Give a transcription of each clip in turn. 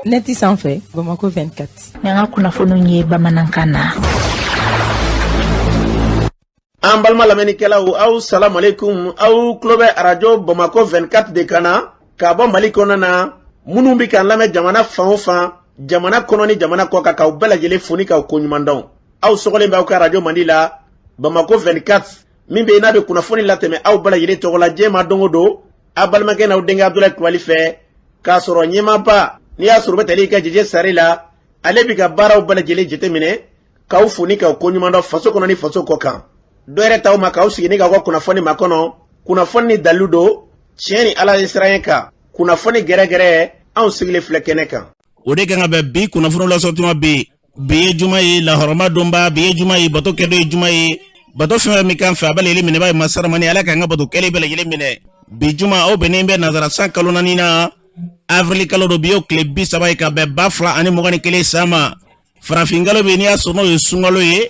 Nɛti sanfɛ Bamakɔ 24. Ni an ka kunnafoniw ye bamanankan na. An balima lamɛnnikɛlaw, aw salamualeykum. Aw tulo bɛ arajo Bamakɔ 24 de kan na ka bɔ Mali kɔnɔ na. Minnu bɛ k'an lamɛn jamana fan o fan, jamana kɔnɔ ni jamana kɔ kan, k'aw bɛɛ lajɛlen fo ni k'aw koɲuman dɔn. Aw sɔgɔlen bɛ aw ka arajo mandi la, Bamakɔ 24, min bɛ yen n'a bɛ kunnafoni latɛmɛ aw bɛɛ lajɛlen tɔgɔ la diɲɛ ma don o don, aw balimakɛ n'aw denkɛ Abudulayi Kulubali fɛ, k'a sɔrɔ ɲɛmaaba n'i y'a sɔrɔ bɛ tali kɛ Jeje Sare la, ale bɛ ka baaraw bɛɛ lajɛlen jateminɛ, k'aw fo ni k'aw koɲuman dɔn faso kɔnɔ ni faso kɔ kan. Dɔ yɛrɛ t'aw ma k'aw sigi ni k'aw ka kunnafoni makɔnɔ, kunnafoni ni dalilu don, tiɲɛ ni Ala ye siran kan, kunnafoni gɛrɛgɛrɛ, anw sigilen filɛ kɛnɛ kan. O de kan ka bɛn bi kunnafoni lasɔrɔ bi. Bi ye juma ye, lahɔrɔma donba. Bi ye juma ye, bato kɛdon ye juma ye. Bato fɛn fɛn min kan fɛ, a bɛɛ lajɛlen minɛba ye masaramani. Ala k'an ka bato kɛlen bɛɛ lajɛlen minɛ. Bi juma, aw bɛnnen bɛ nazara san kalo naani na, avril kalo don. Bi y'o tile 30 ye ka bɛn 2021 san ma. Farafin kalo bɛ, n'i y'a sɔrɔ n'o ye sunkalo ye,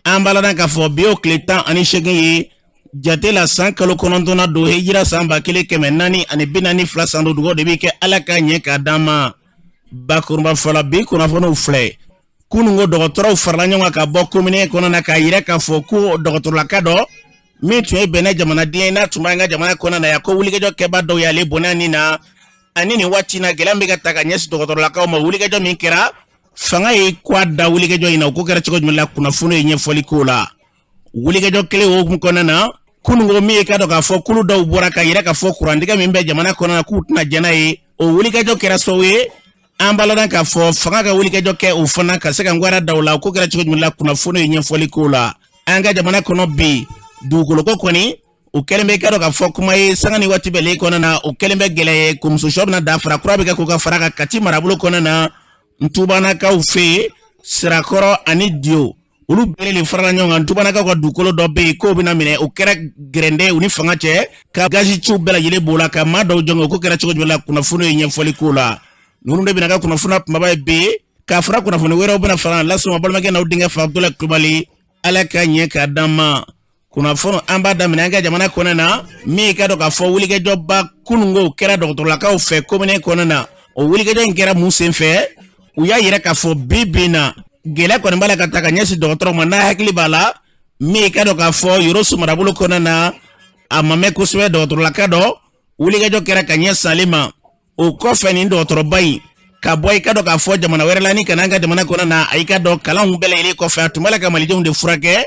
an b'a ladɔn k'a fɔ bi y'o tile 18 ye jate la, san kalo kɔnɔntɔnna don, hijira san 1442 san don. Dugawu de bɛ kɛ, Ala k'a ɲɛ k'a d'an ma. Bakurunba fɔlɔ, bi kunnafoniw filɛ. Kununko dɔgɔtɔrɔw farala ɲɔgɔn kan ka bɔ komini kɔnɔ na, k'a yira k'a fɔ ko dɔgɔtɔrɔlaka dɔ min tun ye Bɛnɛ jamanaden ye, n'a tun b'an ka jamana kɔnɔ na yan, ko wulikajɔ kɛba dɔw y'ale bonya nin na. Ani nin waati na, gɛlɛya bɛ ka ta ka ɲɛsin dɔgɔtɔrɔlakaw ma. Wulikajɔ min kɛra, fanga ye kwa da wulikajɔ in na. O ko kɛra cogo jumɛn la? Kunnafoni ye ɲɛfɔli k'o la. Wulikajɔ kelen o hukumu kɔnɔna na, kununko min ye k'a dɔn k'a fɔ kulu dɔw bɔra ka yira k'a fɔ kurantigɛ min bɛ jamana kɔnɔ na, k'u tɛna jɛn n'a ye. O wulikajɔ kɛra sababu ye, an b'a ladɔn k'a fɔ fanga ka wulikajɔ kɛ o fana ka se ka ngwara da o la. O ko kɛra cogo jumɛn la? Kunnafoni ye ɲɛfɔli k'o la. An ka jamana kɔnɔ bi, dugukoloko kɔni, o kɛlen bɛ k'a dɔn k'a fɔ kuma ye sanga ni waati bɛɛ le kɔnɔna na. O kɛlen bɛ gɛlɛya ye ko muso bɛna dafara kura bɛ kɛ k'o ka fara kan Kati marabolo kɔnɔna na, Ntubanakaw fɛ yen, Sirakɔrɔ ani Diyo, olu bɛɛ de farala ɲɔgɔn kan. Ntubanakaw ka dugukolo dɔ bɛ yen k'o bɛna minɛ. O kɛra gɛrɛndɛ u ni fanga cɛ, ka gazi ciw bɛɛ lajɛlen b'o la, ka maa dɔw jɔn. O ko kɛra cogo jumɛn la? Kunnafoni ye ɲɛfɔli k'o la. Ninnu de bɛna ka kunnafoni kumaba ye bi, k'a fara kunnafoni wɛrɛw bɛna fara lasɔn balimakɛ n'aw denkɛ fa Abudulayi Kulubali. Ala ka ɲɛ k'a d'an ma. Kunnafoni, an b'a daminɛ an ka jamana kɔnɔ na. Min ka dɔn k'a fɔ wulikajɔba kununko kɛra dɔgɔtɔrɔlakaw fɛ komini kɔnɔ na. O wulikajɔ in kɛra mun sen fɛ? U y'a yira k'a fɔ bi bi na, gɛlɛya kɔni b'a la ka ta ka ɲɛsin dɔgɔtɔrɔ ma. N'a hakili b'a la, min ka dɔn k'a fɔ Yoroso marabolo kɔnɔ na, a ma mɛn kosɛbɛ, dɔgɔtɔrɔlaka dɔ, wulikajɔ kɛra ka ɲɛ sale ma. O kɔfɛ, nin dɔgɔtɔrɔba in ka bɔ i ka dɔn k'a fɔ jamana wɛrɛ la ni ka na an ka jamana kɔnɔ na, a y'i ka dɔn kalanw bɛɛ lajɛlen kɔfɛ, a tun b'a la ka malidenw de furakɛ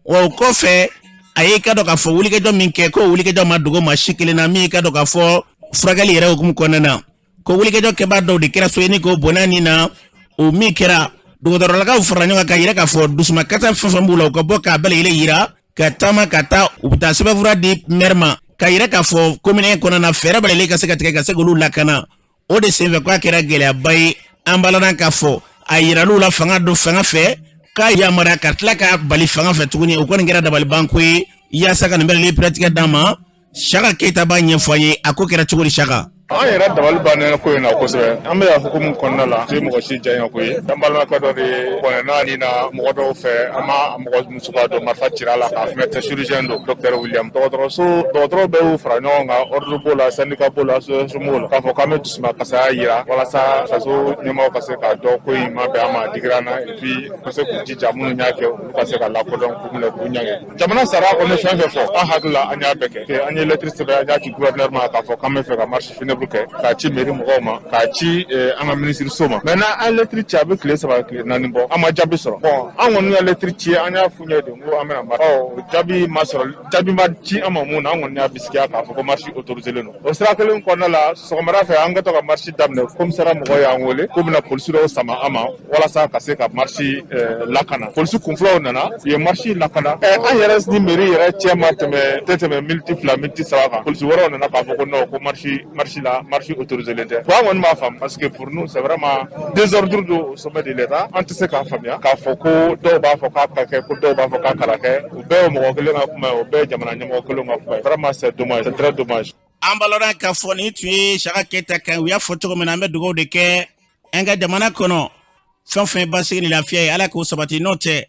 wa. O kɔfɛ, a y'i ka dɔn k'a fɔ wulikajɔ min kɛ, k'o wulikajɔ ma dogo maa si kelen na. Min y'i ka dɔn k'a fɔ furakɛli yɛrɛ hukumu kɔnɔna na, ko wulikajɔ kɛbaa dɔw de kɛra so ye ni k'o bɔnna nin na. O min kɛra, dɔgɔtɔrɔlakaw farala ɲɔgɔn kan ka yira k'a fɔ dusumakasa fɛn fɛn b'u la, u ka bɔ k'a bɛɛ lajɛlen yira, ka taama ka taa, u bɛ taa sɛbɛnfura di mɛri ma, ka yira k'a fɔ komini kɔnɔna na, fɛɛrɛ bɛɛ lajɛlen ka se ka tigɛ ka se k'olu lakana. O de senfɛ, k'a kɛra gɛlɛyaba ye. An b'a ladɔn k'a fɔ a yiral'u la fanga don fanga fɛ k'a yamaruya, ka tila k'a bali fanga fɛ tuguni. O kɔni kɛra dabalibanko ye. Yaasa ka nin bɛɛ lajɛlen pɛrɛtigɛ d'an ma, Saka Keyita b'a ɲɛfɔ an ye a ko kɛra cogo di. Saka. An yɛrɛ dabali bannen ko in na kosɛbɛ. An bɛ yan hukumu kɔnɔna la, tɛ mɔgɔ si janya ko ye. An balimakɛ dɔ de bɔnɛna nin na mɔgɔ dɔw fɛ, an ma mɔgɔ musuga dɔn, marifa cira la k'a fɛngɛ tɛ. Chirurgien don, docteur William. Dɔgɔtɔrɔso dɔgɔtɔrɔ bɛɛ y'u fara ɲɔgɔn kan, ordre b'o la, syndicat b'o la, association b'o la, k'a fɔ k'an bɛ dusuma kasaya yira walasa faso ɲɛmɔgɔw ka se k'a dɔn ko in ma bɛn an ma, a digira an na, et puis ka se k'u jija, minnu y'a kɛ, olu ka se ka lakodɔn, k'u minɛ, k'u ɲangi. Jamana sariya kɔni, fɛn fɛn fɔ, an hakili la, an y'a bɛɛ kɛ. An ye lettre sɛbɛn, an y'a ci gouverneur ma k'a fɔ k'an bɛ fɛ ka marche funèbre kɛ, k'a ci mairie mɔgɔw ma, k'a ci an ka ministre so ma. Maintenant, an ye lettre ci, a bɛ tile 3, tile 4 bɔ, an ma jaabi sɔrɔ. Bon, an kɔni ka lettre ci, an y'a f'u ɲɛ de ko an bɛna marche. Ɔ, jaabi ma sɔrɔ, jaabi ma ci an ma mun na. An kɔni y'a bisigiya k'a fɔ ko marche autorisé don. O sira kelen kɔnɔna la, sɔgɔmada fɛ, an kɛtɔ ka marche daminɛ, commissariat mɔgɔw y'an wele k'u bɛna polisi dɔw sama an ma walasa ka se ka marche lakana. Polisi kunfɔlɔw nana, u ye marche lakana. An yɛrɛ ni mairie yɛrɛ cɛ ma tɛmɛ, tɛ tɛmɛ miniti 2, miniti 3 kan, polisi wɛrɛw nana k'a fɔ ko non, ko marche la, marche autorisé tɛ. Bon, an kɔni b'a faamu, parce que pour nous, c'est vraiment désordre don au sommet de l'État. An tɛ se k'a faamuya k'a fɔ ko dɔw b'a fɔ k'a ka kɛ, ko dɔw b'a fɔ k'a kana kɛ. O bɛɛ ye mɔgɔ kelen ka kuma ye, o bɛɛ ye jamana ɲɛmɔgɔ kelen ka kuma ye. Vraiment, c'est dommage, c'est très dommage. An b'a lɔn k'a fɔ nin tun ye Saka Keyita kan. U y'a fɔ cogo min na, an bɛ dugawu de kɛ an ka jamana kɔnɔ, fɛn fɛn basigi ni lafiya ye, Ala k'o sabati. N'o tɛ,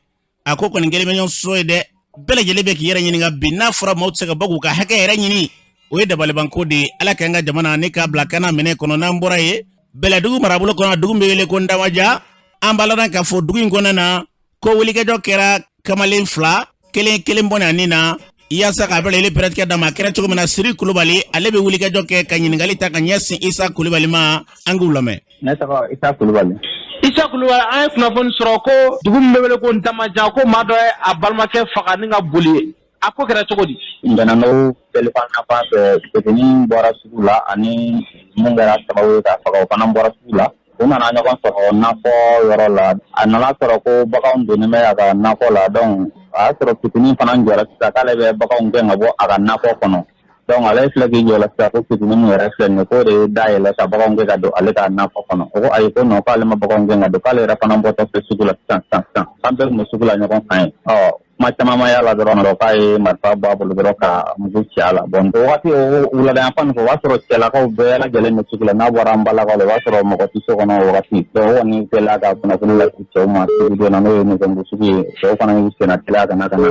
a ko kɔni kɛlen bɛ ɲɔgɔn sɔsɔ ye dɛ. Bɛɛ lajɛlen bɛ k'i yɛrɛ ɲininka bi, n'a fɔra maaw tɛ se ka bɔ k'u ka hakɛ yɛrɛ ɲini, o ye dabalibanko de ye. Ala k'an ka jamana ne k'a bila kana minɛ kɔnɔ. N'an bɔra yen, Bɛlɛdugu marabolo kɔnɔ, dugu bɛ wele ko Ndamaja. An b'a ladɔn k'a fɔ dugu in kɔnɔna na ko wulikajɔ kɛra kamalen fila kelen kelen bɔnɛ ani na yaasa k'a bɛɛ lajɛlen pɛrɛtigɛ d'a ma. A kɛra cogo min na, Siri Kulubali ale bɛ wulikajɔ kɛ ka ɲininkali ta ka ɲɛsin Isa Kulubali ma. An k'u lamɛn. Ne tɔgɔ Isa Kulubali. Isa Kulubali, an ye kunnafoni sɔrɔ ko dugu min bɛ wele ko Ntamaja, ko maa dɔ ye a balimakɛ faga ni ka boli. A ko kɛra cogo di? Ntɛnɛndon selifana fan fɛ, petini bɔra sugu la ani mun kɛra sababu ye k'a faga, o fana bɔra sugu la. U nana ɲɔgɔn sɔrɔ nakɔ yɔrɔ la. A nana sɔrɔ ko baganw donnen bɛ a ka nakɔ la. Donc a y'a sɔrɔ petini fana jɔra sisan k'ale bɛ baganw gɛn ka bɔ a ka nakɔ kɔnɔ. Donc ale filɛ k'i jɔ la sisan ko petini min yɛrɛ filɛ nin ye, k'o de ye da yɛlɛ ka baganw gɛn ka don ale ka nakɔ kɔnɔ. O ko ayi, ko non, k'ale ma baganw gɛn ka don, k'ale yɛrɛ fana bɔtɔ filɛ sugu la sisan sisan sisan, k'an bɛɛ tun bɛ sugu la ɲɔgɔn kan ye. Ɔ kuma caman ma y'a la dɔrɔn, k'a ye marifa bɔ a bolo dɔrɔn ka mugu ci a la. Bon, o waati, o wuladayanfan fɛ, o b'a sɔrɔ cɛlakaw bɛɛ lajɛlen bɛ sugu la. N'a bɔra an balakaw la, o b'a sɔrɔ mɔgɔ tɛ so kɔnɔ o wagati. Donc o kɔni kɛla ka kunnafoni lase cɛw ma sugu don na, n'o ye Nɛgɛmugu sugu ye. Cɛw fana y'u senna teliya ka na ka na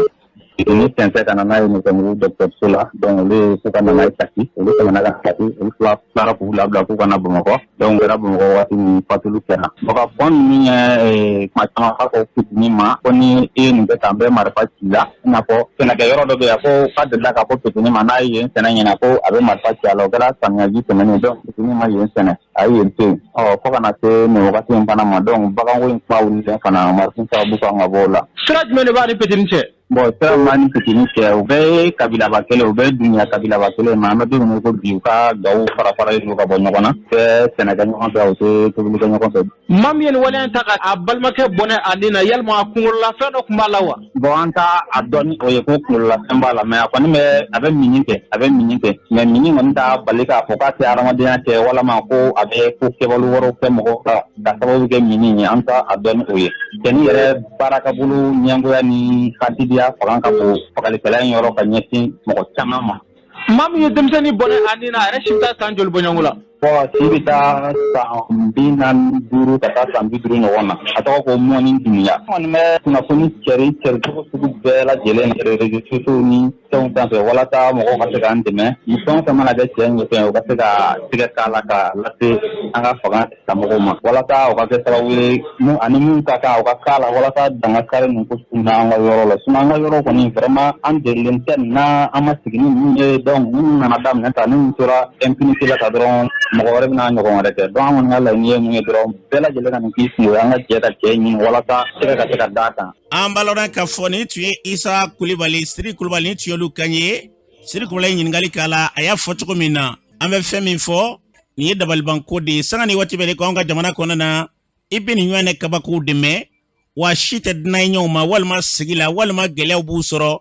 ni sɛnsɛn ka na n'a ye Nɛgɛmugu dɔgɔtɔrɔso la. Donc olu ye k'u ka na n'a ye Kati. Olu tɛmɛna ka Kati, olu fila tilara k'u labila k'u ka na Bamakɔ. Donc kɛra Bamakɔ waati min, fatuli kɛra. Bon, ka fɔ ninnu ye kuma caman b'a fɔ fitinin ma ko ni e ye nin kɛ tan, n bɛ marifa ci la. I n'a fɔ sɛnɛkɛ yɔrɔ dɔ bɛ yan, ko k'a delila k'a fɔ fitinin ma n'a ye yen sɛnɛ ɲɛna, ko a bɛ marifa ci a la. O kɛra samiyaji tɛmɛnen. Donc fitinin ma yen sɛnɛ, a ye yen to yen. Ɔ fo ka na se nin wagati in fana ma. Donc baganko in kuma wulilen fana, marifa sababu kan ka bɔ o la. Sira jumɛn de b'a ni petini cɛ? Bon, sira b'a ni petini cɛ, u bɛɛ ye kabilaba kelen, u bɛɛ ye dunya kabilaba kelen. Mais an bɛ don min na ko bi, u ka gaw fara faralen don ka bɔ ɲɔgɔn na, u tɛ sɛnɛ kɛ ɲɔgɔn fɛ, u tɛ tobili kɛ ɲɔgɔn fɛ. Maa min ye nin waleya in ta ka a balimakɛ bɔnɛ a ni na, yalima a kunkololafɛn dɔ tun b'a la wa? Bon, an t'a a dɔn ni o ye ko kunkololafɛn b'a la, mais a kɔni bɛ a bɛ minni kɛ, a bɛ minni kɛ, mais minni kɔni t'a bali k'a fɔ k'a tɛ hadamadenya kɛ walama ko a bɛ ko kɛwale wɛrɛw kɛ mɔgɔw la ka sababu kɛ minni ye. An t'a a dɔn ni o ye. Cɛnin yɛrɛ baarakɛbolo ɲɛngoya ni hasidiya fanga ka bon fagalikɛla in yɔrɔ ka ɲɛsin mɔgɔ caman ma. Maa min ye denmisɛnnin bɔnɛ a ni na, a yɛrɛ si bɛ taa san joli bɔɲɔgɔnko la? Bon, si bɛ taa san 45 ka taa san 50 ɲɔgɔn na. A tɔgɔ ko Mɔni Dunbiya. An kɔni bɛ kunnafoni cɛri cɛri cogo sugu bɛɛ lajɛlen na réseaux sociaux ni fɛnw sanfɛ walasa mɔgɔw ka se k'an dɛmɛ. Ni fɛn o fɛn mana kɛ cɛ in fɛn, o ka se ka tigɛ k'a la ka lase an ka fanga tigilamɔgɔw ma, walasa o ka kɛ sababu ye ani mun ka kan, o ka k'a la, walasa dan ka kari nin ko sugu na an ka yɔrɔ la. Sinon an ka yɔrɔ kɔni, vraiment, an delilen tɛ nin na, an ma sigi ni min ye. Donc minnu nana daminɛ ta, ni tora impunité la ta dɔrɔn, mɔgɔ wɛrɛ bɛna ɲɔgɔn wɛrɛ kɛ. Donc an kɔni ka laɲini ye mun ye dɔrɔn, bɛɛ lajɛlen ka nin k'i kun ye, an ka jɛ ka cɛ ɲini walasa sɛgɛ ka se ka d'a kan. An b'a lɔn k'a fɔ nin tun ye Isa Kulibali, Siri Kulibali, nin tun y'olu kan ye. Siri Kulibali ye ɲininkali k'a la, a y'a fɔ cogo min na, an bɛ fɛn min fɔ, nin ye dabalibanko de ye. Sanga ni waati bɛɛ de ko an ka jamana kɔnɔna na, i bɛ nin ɲɔgɔn kabakow de mɛn, wa si tɛ dunan ye ɲɔgɔn ma, walima sigi la, walima gɛlɛyaw b'u sɔrɔ.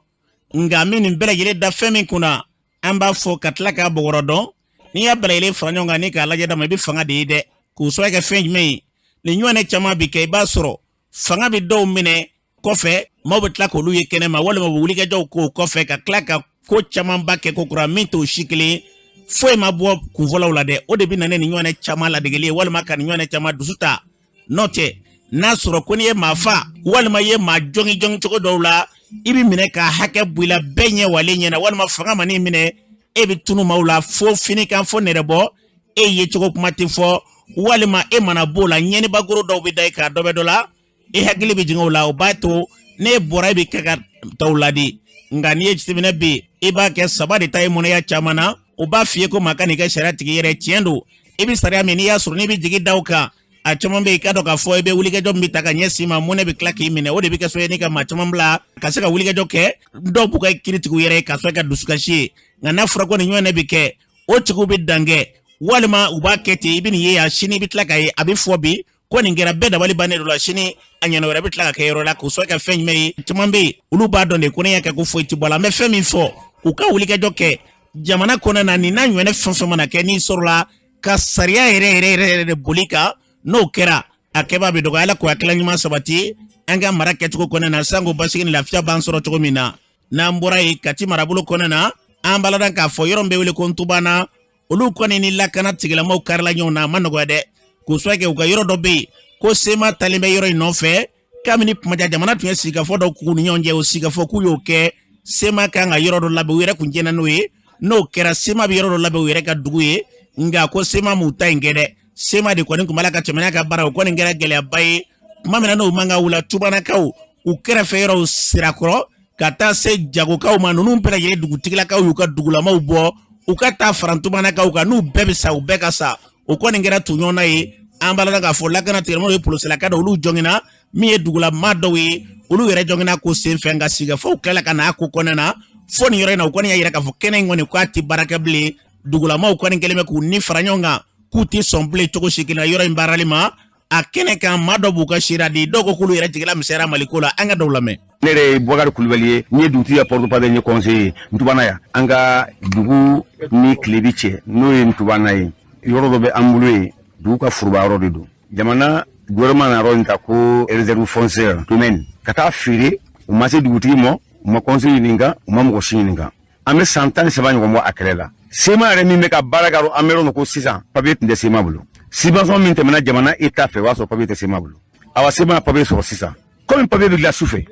Nka an bɛ nin bɛɛ lajɛlen da fɛn min kunna, an b'a fɔ ka tila k'a bɔgɔrɔ dɔn. N'i y'a bɛɛ lajɛlen fara ɲɔgɔn kan ni k'a lajɛ dama, i bɛ fanga de ye dɛ. K'o sababu kɛ fɛn jumɛn ye? Nin ɲɔgɔn caman bɛ kɛ, i b'a sɔrɔ fanga bɛ dɔw minɛ kɔfɛ, maaw bɛ tila k'olu ye kɛnɛma, walima u bɛ wulikajɔw k'o kɔfɛ ka tila ka ko camanba kɛ ko kura min t'o si kelen ye. Foyi ma bɔ kunfɔlɔw la dɛ. O de bɛ na ni nin ɲɔgɔnna caman ladegeli ye, walima ka nin ɲɔgɔnna caman dusu ta. N'o tɛ, n'a sɔrɔ ko n'i ye maa fa walima i ye maa jɔngi jɔngi cogo dɔw la, i bɛ minɛ ka hakɛ bɔ i la bɛɛ ɲɛ walen ɲɛna, walima fanga man'i minɛ, e bɛ tunu maaw la fo fini kan, fo nɛrɛbɔ, e ye cogo kuma tɛ fɔ, walima e mana b'o la, ɲɛnibagoro dɔw bɛ da i kan, dɔ bɛ dɔ la, e hakili bɛ jigin o la. O b'a to n'e bɔra, e bɛ kɛ ka tɔw ladi. Nka n'i ye jateminɛ bi, i b'a kɛ saba de ta ye mɔnɛya caman na. O b'a f'i ye ko maa kan'i kɛ sariya tigi yɛrɛ. Tiɲɛ don, i bɛ sariya min, n'i y'a sɔrɔ n'i bɛ jigi da o kan, a caman bɛ yen, i k'a dɔn k'a fɔ i bɛ wulikajɔ min bɛ ta ka ɲɛsin ma, mɔnɛ bɛ tila k'i minɛ. O de bɛ kɛ sababu ye ni ka maa caman bila ka se ka wulikajɔ kɛ. Dɔw b'u ka kiiritigiw yɛrɛ ye ka sɔrɔ ka dusukasi ye. Nka n'a fɔra ko nin ɲɔgɔnna bɛ kɛ, o tigiw bɛ dan kɛ, walima u b'a kɛ ten, i bɛ nin ye yan, sini i bɛ tila k'a ye a bɛ fɔ bi ko nin kɛra, bɛɛ dabali bannen dɔ la, sini a ɲɛna wɛrɛ bɛ tila ka kɛ yɔrɔ la. K'o sababu kɛ fɛn jumɛn ye? Caman bɛ yen, olu b'a dɔn de ko ne y'a kɛ ko foyi tɛ bɔ a la. An bɛ fɛn min fɔ, u ka wulikajɔ kɛ jamana kɔnɔna na, nin n'a ɲɔgɔnna fɛn fɛn mana kɛ, n'i sɔrɔla ka sariya yɛrɛ yɛrɛ yɛrɛ yɛrɛ de boli kan, n'o kɛra, a kɛbaa bɛ dɔgɔya. Ala k'o hakilila ɲuman sabati an ka mara kɛcogo kɔnɔna na, sanko basigi ni lafiya b'an sɔrɔ cogo min na. N'an bɔra yen, Kati marabolo kɔnɔna na, an b'a ladɔn k'a fɔ yɔrɔ min bɛ wele ko Ntubana, olu kɔni ni lakana tigilamaw karila ɲɔgɔn na, a ma nɔgɔya dɛ. K'o sababu kɛ u ka yɔrɔ dɔ bɛ yen ko sema talen bɛ yɔrɔ in nɔfɛ. Kabini kumaja jamana tun ye sigikafɔ dɔ k'u ni ɲɔgɔn cɛ, o sigikafɔ k'u y'o kɛ, sema kan ka yɔrɔ dɔ labɛn, u yɛrɛ kun jɛnna n'o ye. N'o kɛra, sema bɛ yɔrɔ dɔ labɛn u yɛrɛ ka dugu ye. Nka ko sema m'u ta in kɛ dɛ. CMA de kɔni tun b'a la ka tɛmɛ n'a ka baara, o kɔni kɛra gɛlɛyaba ye. Tuma min na n'o man ka wula, Tubanakaw u kɛrɛfɛ yɔrɔw Sirakɔrɔ ka taa se Jagokaw ma, ninnu bɛɛ lajɛlen dugutigilakaw y'u ka dugulamaw bɔ u ka taa fara Tubanakaw kan, n'u bɛɛ bɛ sa, u bɛɛ ka sa. O kɔni kɛra tɔɲɔna ye. An b'a la k'a fɔ lakana tigilamɔgɔw ye polosilaka dɔ, olu jɔngina min ye dugulama dɔw ye, olu yɛrɛ jɔngina ko senfɛ. Nka sigikafɔw tilala ka n'a ko kɔnɔna na fo nin yɔrɔ in na, u kɔni y'a yira k'a fɔ kɛnɛ in kɔni k'a tɛ baara kɛ bilen. Dugulamaw kɔni kɛlen bɛ k'u ni fara ɲɔgɔn kan k'u tɛ sɔn bilen cogo si kelen na yɔrɔ in baarali ma. A kɛnɛ kan, maa dɔ b'u ka seereya di, dɔw ko k'olu yɛrɛ jigila misɛnyara Maliko la. An ka dɔw lamɛn. Ne yɛrɛ ye Bubakari Kulubali ye, n ye dugutigi ya porte-parole, n ye conseiller ye Ntubana yan. An ka dugu ni tilebi cɛ, n'o ye Ntubana ye, yɔrɔ dɔ bɛ an bolo yen, dugu ka foroba yɔrɔ de don. Jamana gouvernement na yɔrɔ in ta ko réserve foncière domaine ka taa feere. U ma se dugutigi ma, u ma conseil ɲininka, u ma mɔgɔ si ɲininka. An bɛ san 13 ɲɔgɔn bɔ a kɛlɛ la. CMA yɛrɛ min bɛ ka baara kɛ, an bɛ yɔrɔ min ko sisan, papier tun tɛ CMA bolo. Subvention min tɛmɛna jamana État fɛ, o y'a sɔrɔ papier tɛ CMA bolo. Awa, CMA papier sɔrɔ sisan. Komi papier bɛ dilan su fɛ,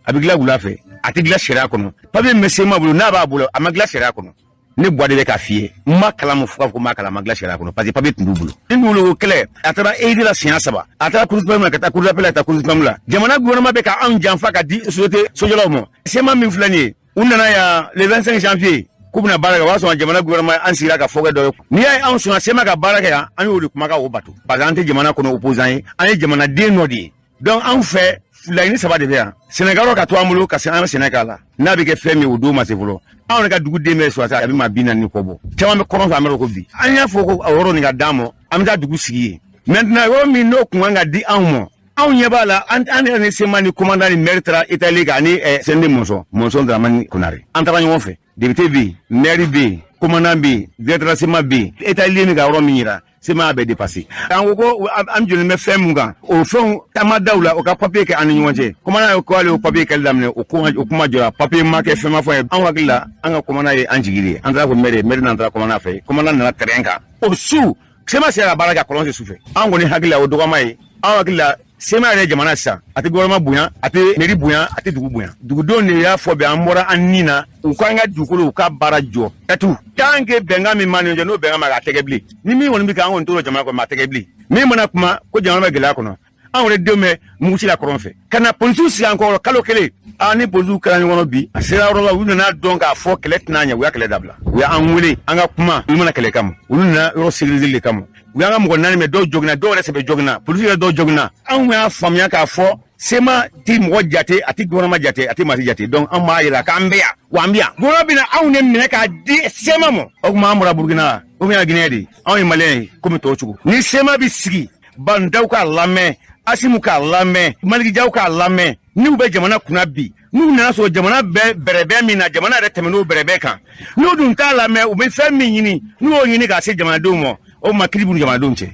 a bɛ dilan wula fɛ, a tɛ dilan sariya kɔnɔ. Papier min bɛ CMA bolo, n'a b'a bolo, a ma dilan sariya kɔnɔ. Ne buwa de bɛ k'a f'i ye, n ma kalan ma fo k'a fɔ ko n m'a kalan, a ma dilan sariya kɔnɔ, parce que papier tun b'u bolo. Ni dugukolo kɛlɛ, a taara EID la siɲɛ 3, a taara cour suprême la, ka taa cour d'appel la, ka taa cour suprême la. Jamana gouvernement bɛ ka anw janfa ka di société sojɔlaw ma. CMA min filɛ nin ye, u nana yan le 25 janvier k'u bɛna baara kɛ, o y'a sɔrɔ jamana gouvernement an sigira ka fɔ kɛ dɔ ye. N'i y'a ye anw sɔnna CMA ka baara kɛ yan, an y'o de kumakan o bato, parce que an tɛ jamana kɔnɔ opposant ye, an ye jamanaden dɔ de ye. Donc anw fɛ, laɲini 3 de bɛ yan: sɛnɛkɛyɔrɔ ka to an bolo ka se an bɛ sɛnɛ k'a la, n'a bɛ kɛ fɛn min ye o don ma se fɔlɔ. Anw yɛrɛ ka duguden bɛ sɔrɔ a bɛ maa 40 kɔ bɔ, caman bɛ kɔrɔn fɛ. An bɛ ko bi an y'a fɔ ko o yɔrɔ nin ka d'an ma, an bɛ taa dugu sigi yen. Maintenant, yɔrɔ min n'o kun kan ka di anw ma, anw ɲɛ b'a la, an yɛrɛ ni CMA ni commandant ni maire taara Italie kan ani CND Mɔnsɔn Dramani Konare, an taara ɲɔgɔn fɛ. Député bɛ yen, maire bɛ yen, commandant bɛ yen, directeur CMA bɛ yen. Italie min ka yɔrɔ min yira, CMA y'a bɛɛ dépassé. An ko ko an jɔlen bɛ fɛn mun kan, o fɛnw an ma da u la, o ka papier kɛ an ni ɲɔgɔn cɛ. Commandant ye ko ale y'o papier kɛli daminɛ, o kuma jɔra, papier ma kɛ, fɛn ma fɔ ye. Anw hakili la, an ka commandant ye an jigi de ye. An taara fɔ maire ye, maire n'an taara commandant fɛ, commandant nana terrain kan o su. CMA sera ka baara kɛ a kɔlɔn su fɛ. An kɔni hakili la, o dɔgɔma ye. Anw hakili la, CMA yɛrɛ jamana sisan, a tɛ gouvernement bonya, a tɛ mairie bonya, a tɛ dugu bonya. Dugudenw de y'a fɔ bɛn, an bɔra an ni na, u k'an ka dugukolo, u ka baara jɔ katu tant que bɛnkan min b'an ni ɲɔgɔn cɛ, n'o bɛnkan ma k'a tɛgɛ bilen. Ni min kɔni bɛ kɛ, an kɔni t'o dɔn jamana kɔnɔ, mais a tɛgɛ bilen. Min mana kuma ko jamana bɛ gɛlɛya kɔnɔ, anw yɛrɛ denw bɛ mugu ci la kɔrɔn fɛ ka na polisiw sigi an kɔrɔ kalo 1. Aa, ni polisiw kɛra ɲɔgɔn kɔnɔ bi, a sera yɔrɔ la, u nana dɔn k'a fɔ kɛlɛ tɛna ɲɛ, u y'a kɛlɛ dabila. U y'an wele an ka kuma, olu mana kɛlɛ kama, olu nana yɔrɔ sécuriser de kama. U y'an ka mɔgɔ 4 minɛ, dɔw joginna, dɔw yɛrɛ sɛbɛ joginna, polisiw yɛrɛ dɔw joginna. Anw y'a faamuya k'a fɔ CMA ti mɔgɔ jate, a ti gouvernement jate, a ti maa si jate. Donc anw b'a yira k'an bɛ yan, wa an bɛ yan. Gouvernement bɛna anw de minɛ k'a di CMA ma. O tuma an bɔra Burukina ou bien Guinée de, anw ye Maliyɛn ye komi tɔw cogo. Ni CMA bɛ sigi, Bandaw k'a lamɛn, Asimu k'a lamɛn, Maliki Jaw k'a lamɛn, n'u bɛ jamana kunna bi, n'u nana sɔrɔ jamana bɛ bɛrɛbɛn min na, jamana yɛrɛ tɛmɛn'o bɛrɛbɛn kan, n'u dun t'a lamɛn, u bɛ fɛn min ɲini, n'u y'o ɲini k'a se jamanadenw ma, o ma kiiri b'u ni jamanadenw cɛ.